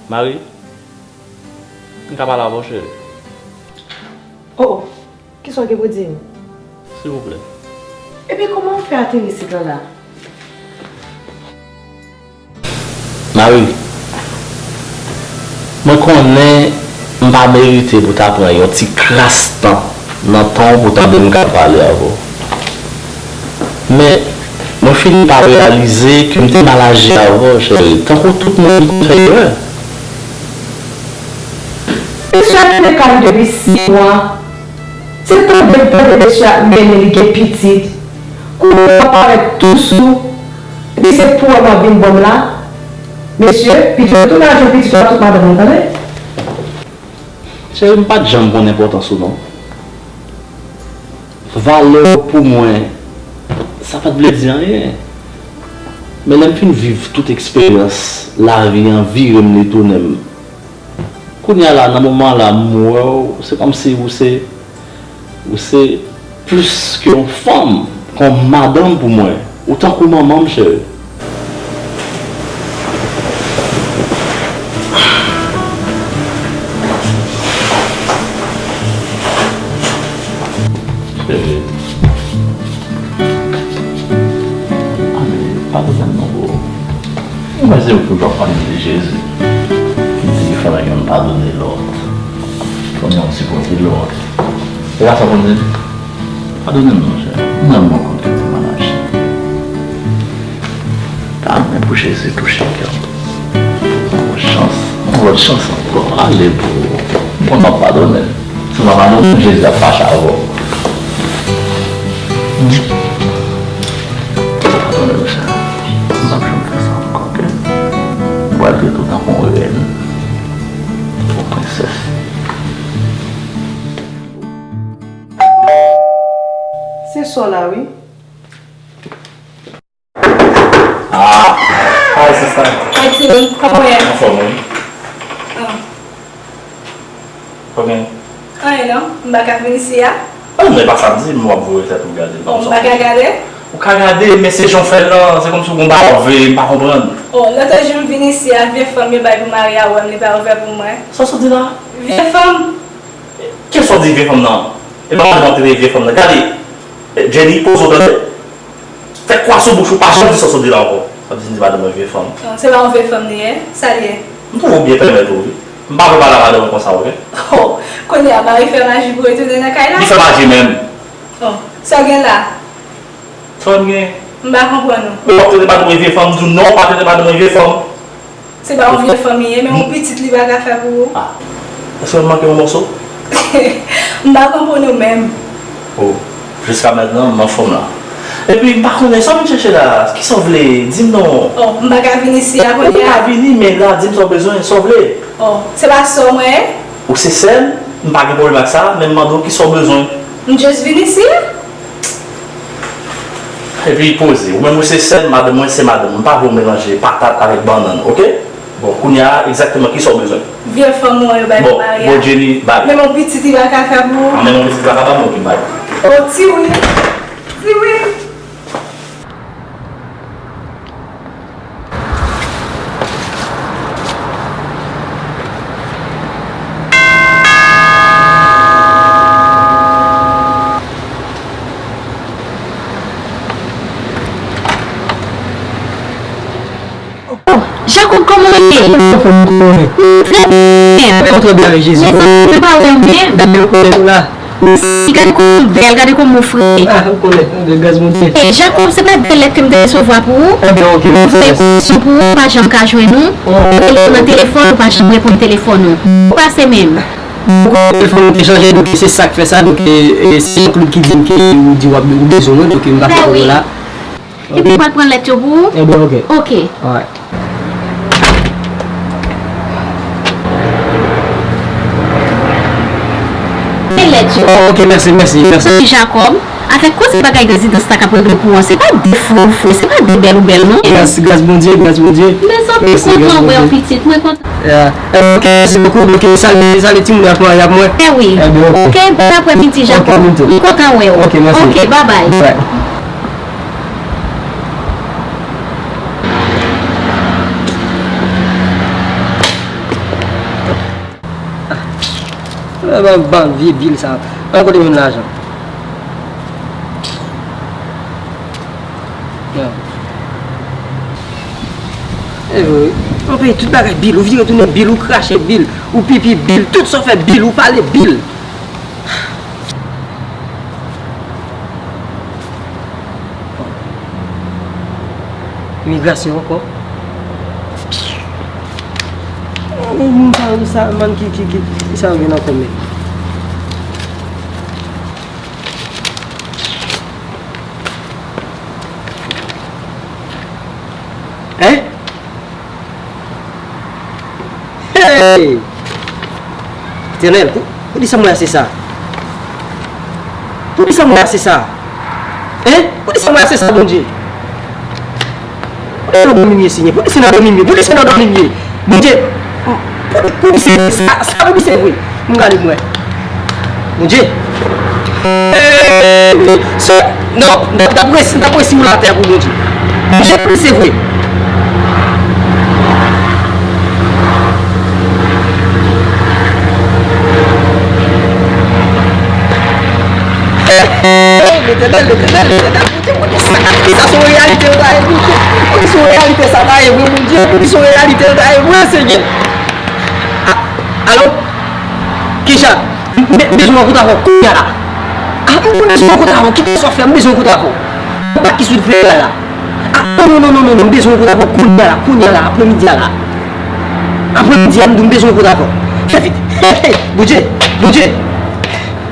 Mari, m ka pale avè w, cheri? Oh, oh. Kisa w gen pou di m? Silvouplè. Epi kòman w fè ateri isit la la? Mari, mwen konnen m pa merite pou ta pran yon ti kras tan nan tan w pou tande m ka pale avè w. Men, mwen fini pa reyalize ke m te mal aji avè w, cheri, tankou tout moun ki konn fè erè. Mesye a te nan kay depi sis mwa. Se tande m tande mesye ap mennen li gen pitit. Kounye a w ap parèt tou sou. Epi se pou w ap vin ban m la. Mesye, pitit ou tou nan jwenn pitit ou ak tout madanm ou, tande? Cheri, m pa t janm konn enpòtans ou non. Valè w pou mwen, sa pa t vle di anyen. Men lè m fin viv tout eksperyans lavi an vire m li tounen m, kounye a la, nan moman la, m wè w, se kòmsi ou se, ou se plis ke yon fanm, ke yon madanm pou mwen. Ou tankou manman m, cheri. Cheri. Anmwey, padone m non, bro. Mwen se ou toujou ap pale de Jezi. Ki di fò youn padone lòt. Fò youn sipòte lòt. Se pa sa w konn di? Padone m, monchè. Mwen menm mwen konn ki te mal aji. Ta renmen pou Jezi touche kè w. Yon lòt chans, yon lòt chans ankò. Ale pou ou. Mwen m ap padone l. Si w pa padone m, Jezi ap fache avè w. Padone m, monchè. M p ap janm fè sa ankò, oke? Mwen pral trete w tankou yon rèn. Yon prensès. Se sè w la, wi. Ah! Hi, sista. Hi, Tini. Kòman w ye? Anfòm, wi. Ah. Kòman? Anyen non. M pa ka vin isi a? Ah, men pa sa m di, m w ap voye tèt ou gade. Oh, m pa ka gade? Ou ka gade, men se jan w fè l lan, se kòmsi w gon bagay w ap veye, m pa konprann. Oh, lòt jou m vin isi a, vye fanm yo bay pou Maria, wè m, li pa ouvè pou mwen. Sa w sot di la? Vye fanm. Kiyès w di vye fanm nan? E pa madanm w ap trete vye fanm nan. Gade, Jenny, poze w tande. Fè kwa sou bouch ou, pa janm di sa w sot di la ankò. W ap di m di madanm mwen vye fanm. Non, se pa yon vye fanm li ye, sa l ye? M twouve w byen pèmèt ou, wi. M pa vle pale a madanm ou konsa, oke? Oh, kounye a, mari fè maji pou retounen nan kay la? Li fè maji menm. Oh, sa w gen la? Sa w gen? M pa konprann ou. Men w ap trete madanm mwen vye fanm, m di w non, w pa trete madanm mwen vye fanm. Se pa yon vye fanm li ye, men yon pitit li pa ka fè pou ou. Ah. Èske m manke yon mòso? M pa konprann ou menm. Oh, jiska mentnan, m anfòm la. Epi, m pa konnen sa w vin chèche la. Kisa w vle? Di m non. Oh, m pa ka vin isi a kounye a? Ou ka vini, men la, di m sa w bezwen, sa w vle. Oh, se pa sè w mwen ye? Ou se sè m, m pa gen pwoblèm ak sa, men m mande w kisa w bezwen. M just vin isi a. Epi poze. Ou menm ou se sè m, madanm mwen se madanm. M pa vle w melanje patat avèk bannann, oke? Bon, kounye a, egzakteman kisa w bezwen? Vye fanm ou an yo bay pou Maria. Bon, Jenny, bay. Menm yon pitit li pa ka fè pou ou? Ah, menm yon pitit li pa ka ba m, oke, bay. Oh, Tiwi. Tiwi. Oh, Jacob, kòman w ye? Mwen anfòm, kòman w ye? Trè byen. Mwen trè byen avèk Jezi. Mezanmi, mwen pa wè w byen. Dam nan konnen nou la. Mèsi, gade kòman w bèl, gade kòman w fre. Ah, ou konnen, avèk gras Bondye. Eh, Jacob, se pa de lèt ke m te resevwa pou ou. Ebyen, oke, mèsi. M voye kòreksyon pou ou, ou pa janm ka jwenn nou. Oh. Ou rele m nan telefòn, ou pa janm reponn telefòn ou. Ou pase menm. Ou konnen telefòn nou te chanje, donk se sa k fè sa, donk, eh, eh, se Jean-Claude ki di m ke ou di w ap, ou bezwen mwen, donk m pa fè pou ou la. Epi ou pral pran lèt yo pou ou? Ebyen, oke. Oke. Alright. Men lèt yo. Oh, oke, mèsi, mèsi, mèsi. Jacob, avèk koze bagay rezidans la k ap regle pou ou an, se pa de fou ou fou, se pa de bèl ou bèl, non. Gras, gras Bondye, gras Bondye. Mezanmi, mwen kontan wè w, pitit, mwen kontan. Yeah. Eh, oke, mèsi bokou. Oke, salye, salye timoun yo ak mari ak mwen. Eh wi. Ebyen, oke. Oke, bon aprèmidi, Jacob. Oke, nou tou. M kontan wè w. Oke, mèsi. Oke, babay. Bye. Ban, ban vye bil sa. An kote menm lajan? Anfen, tout bagay bil, ou vire tounen bil, ou krache bil, ou pipi bil, tout sa w fè bil, ou pale bil. Imigrasyon ankò. Moun sa yo, sa, man, ki, ki, ki, ki sa yo gen nan kò men? Hein? Hey! Etènèl, pou, poukisa mwen ase sa? Poukisa mwen ase sa? Hein? Poukisa mwen ase sa, Bondye? Poukisa nan dòmi m ye, Senyè? Poukisa nan dòmi m ye? Poukisa nan dòmi m ye? Bondye, pou, poukisa sa, sa poukisa vre? M gade mwen. Bondye. Hey! Se, non, n ap, n ap resi, n ap resi ou la tè pou Bondye. Bondye, poukisa vre? Hey, Letènèl, Letènèl, Letènèl, Bondye, Bondye, sa, sa se yon reyalite, yo ta ye, Bondye. Bondye, se yon reyalite, sa ta ye vre, Bondye. Bondye, se yon reyalite, yo ta ye vre, Senyè. A, alo? Kijan? M, m, m bezwen rankontre avè w kounye a la. A, m bezwen rankontre avè w, kite sa w ap fè, m bezwen rankontre avè w. Ou pa ki sou fè la la. A, non, non, non, non, non, non, m bezwen rankontre avè w kounye a la, kounye a la, aprèmidi a la. Aprèmidi a, m di w m bezwen rankontre avè w. Fè vit. Hey, hey, Bondye, Bondye.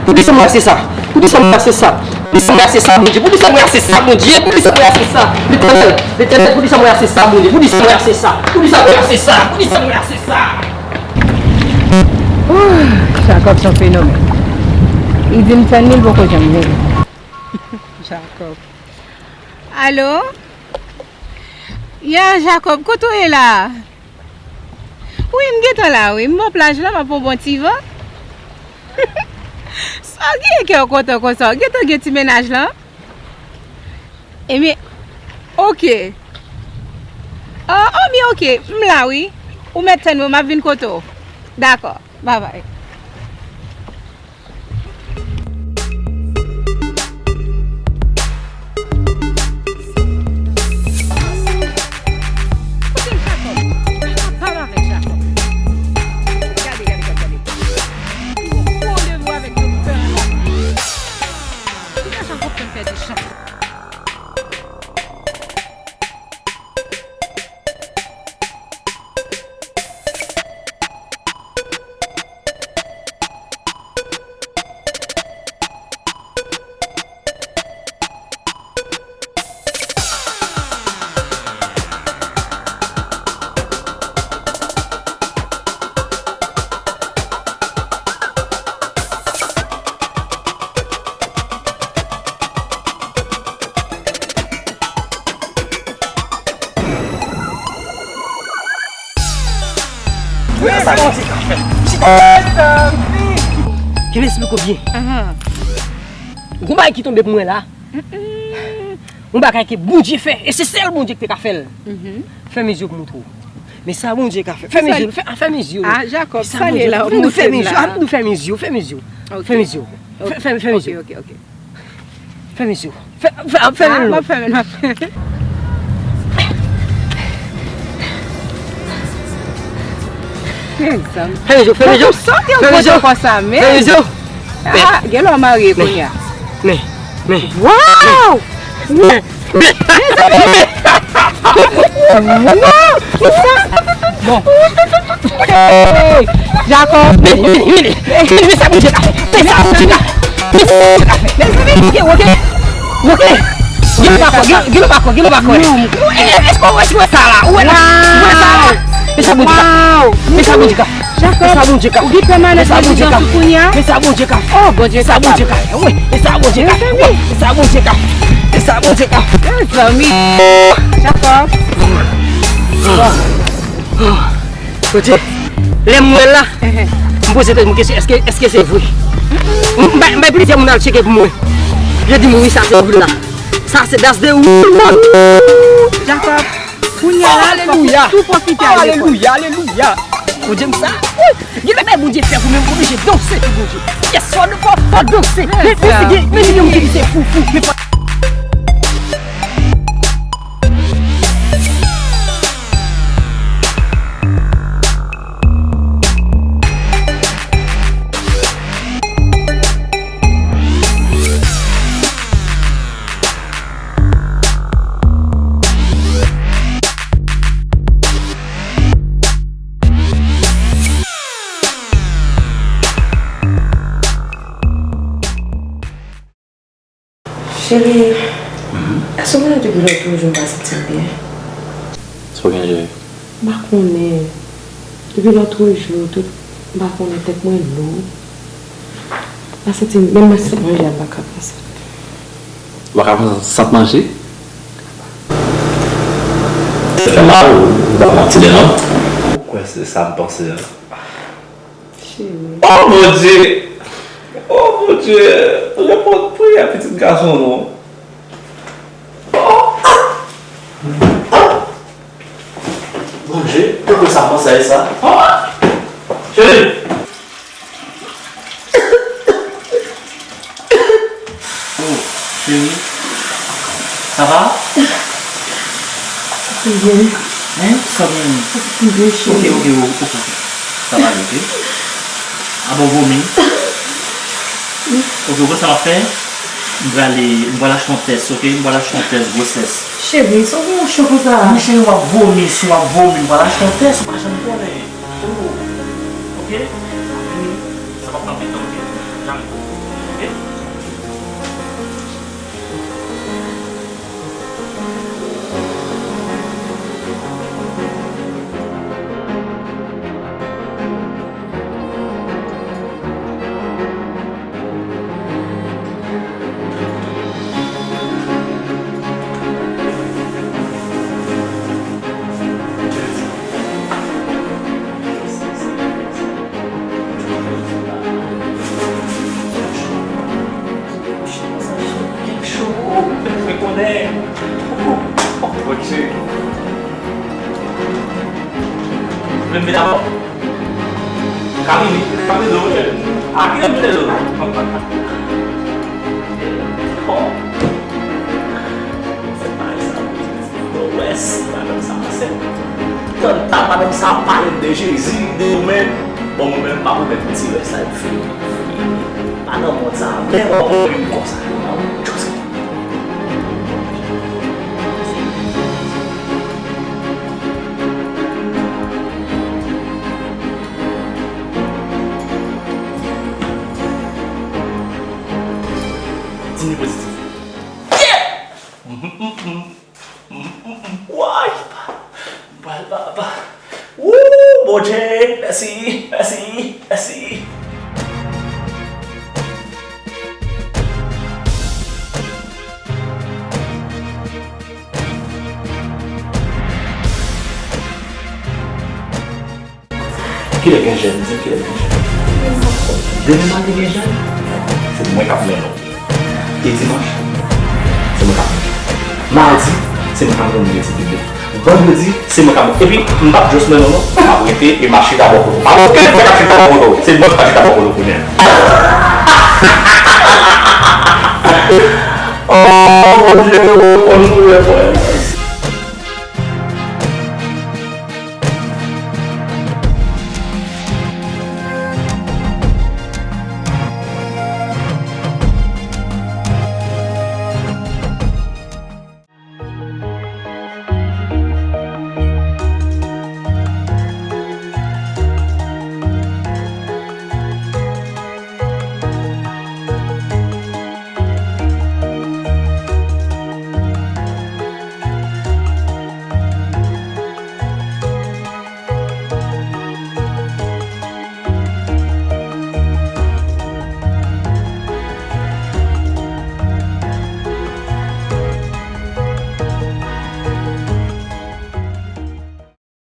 Pou desanm mwen ase sa. Pou desanm mwen ase sa. Pou desanm mwen ase sa, Bondye. Pou desanm mwen ase sa, Bondye. Pou desanm mwen ase sa. Letènèl, Letènèl, pou desanm mwen ase sa, Bondye. Pou desanm mwen ase sa. Pou desanm mwen ase sa. Pou desanm mwen ase sa. Ooh, Jacob se yon fenomèn. Li di m fè nil poko janm vini. Jacob. Alo? Ya, Jacob, kote w ye la? Wi, m gentan la, wi. M bò plaj la, m ap pran bon ti van. Sa w genyen kè w kontan konsa? W gentan gen ti mennaj lan? Ebyen, oke. Ah, oh, byen, oke. M la, wi. Ou mèt tann mwen, m ap vin kote w. Dakò. Babay. Kote Jakòb? Pale avèk Jakòb. Gade, gade, gade, gade. Yon gwo leve avèk doktè an. Kisa Jakòb konn fè de chan? Sa bon, se ka fè. Ki m esplike w byen. Ahan. Gon bagay ki tonbe pou mwen la. Mm-mm. Yon bagay ke Bondye fè, e se sèl Bondye ki te ka fè l. Mhm. Fèmen zye w pou m montre w. Men sa Bondye ka fè. Fèmen zye w, fè, fèmen zye w. Ah, Jakòb, sa l ye la, w montre m la. Fèmen zye w, fèmen zye w, fèmen zye w. Ok. Fèmen zye w. Fè, fè, fèmen zye w. Ok, ok, ok. Fèmen zye w. Fè, fè, fèmen l non. Ah, m ap fèmen l, m ap fèmen l. Fèmen zye w, fèmen zye w. Fèmen zye w. Fèmen zye w. Fèmen zye w. Ah, gen lè w marye kounye a. Men, men, men. Waw! Men, men. Mezanmi! Waw! Kisa? Bon. Hey! Jakòb! Men, men, men, men, men sa Bondye ka fè! Men sa Bondye ka fè! Men sa Bondye ka fè! Mezanmi, gen woke! Woke! Gen lòt bakò, gen, gen lòt bakò, gen lòt bakò. Non. Èske w wè, èske w wè sa la? Ou wè la? Ou wè sa la? Men sa Bondye ka fè! Men sa Bondye ka fè! Jakòb, ou gen pèmanans delizans sou kounye a? Men sa Bondye ka fè. Oh, Bondye kapab. Men sa Bondye ka fè. Wi, men sa Bondye ka fè. Wi, men sa Bondye ka fè. Men sa Bondye ka fè. Mezanmi. Jakòb. Bondye, lè m wè l la, m poze tèt mwen kesyon, èske, èske se vre? M bay, m bay plizyè moun al tcheke pou mwen. Yo di m wi, sa se vre la. Sa se, that's the real one. Jakòb. Kounye a la, fòk ou tou pwofite al lekòl. Alelouya, alelouya. Bondye m sa. Gen bagay Bondye fè pou mwen, m oblije danse pou Bondye. Yes, fò, fò, fò danse. Men, men si gen, men si gen moun ki di se fou, fou, men fò. Cheri, èske w konnen depi lòt jou m pa santi m byen? Sa w gen, cheri? M pa konnen. Depi lòt jou, tout, m pa konnen, tèt mwen lou. M pa santi m, menm nan sant manje a, m pa ka pran sant. Ou pa ka pran sant manje? Sa fè mal, ou pa pran ti dè non? Ou kwè se sa m panse a? Cheri. Oh Bondye! Oh Bondye! Reponn priyè pitit gason nou. Oh! Bondye, poukisa m panse a sa? Oh! Cheri! Oh, cheri. Sa va? Byen. Hein? Sa byen? Byen, cheri. Ok, ok, ok, ok. Sa va, ok. Avan w vomi. Ok, ou konn sa m ap fè? M prale, m pral achte yon tès, ok? M pral achte yon tès gwosès. Cheri, sa w gen yon cho konsa? Wi, cheri, w ap vomi, si w ap vomi, m pral achte yon tès, ou pa janm konnen. Oh, ok? Sa p ap pran anpil tan, ok? Jamè. Ok? Kèk cho, mwen konnen. Oh, Bondye. Vle m vin avè w? Ka vini, ka vini, wi. A, ki lè m vini, wi. Bon. Fè bagay sa, wi. Bon, wè si madanm sa ansent. Tande madanm sa ap pale m de Jezi, de ou menm. Bon, mwen menm, m pa pwomèt ti rès la, epi fini. Pa nan mond sa, menm anpil konsa. Just Dini pozitif. Yeah! Woy! Pral, papa. Woo! Bondye! Mèsi! Mèsi! Mèsi! Kilè gen jèn? Di m kilè gen jèn. Demen maten gen jèn? Se mwen k ap mennen w. E dimanch, se mwen k ap mennen w. Madi, se mwen k ap mennen w nan etid biblik. Vandredi, se mwen k ap mennen w. Epi, m p ap just mennen w non. M ap rete e m ap chita bò kote w. Pa gen okenn nèg k ap chita bò kote w. Se mwen k ap chita bò kote w kounye a. Oh, Bondye, reponn priyè mwen.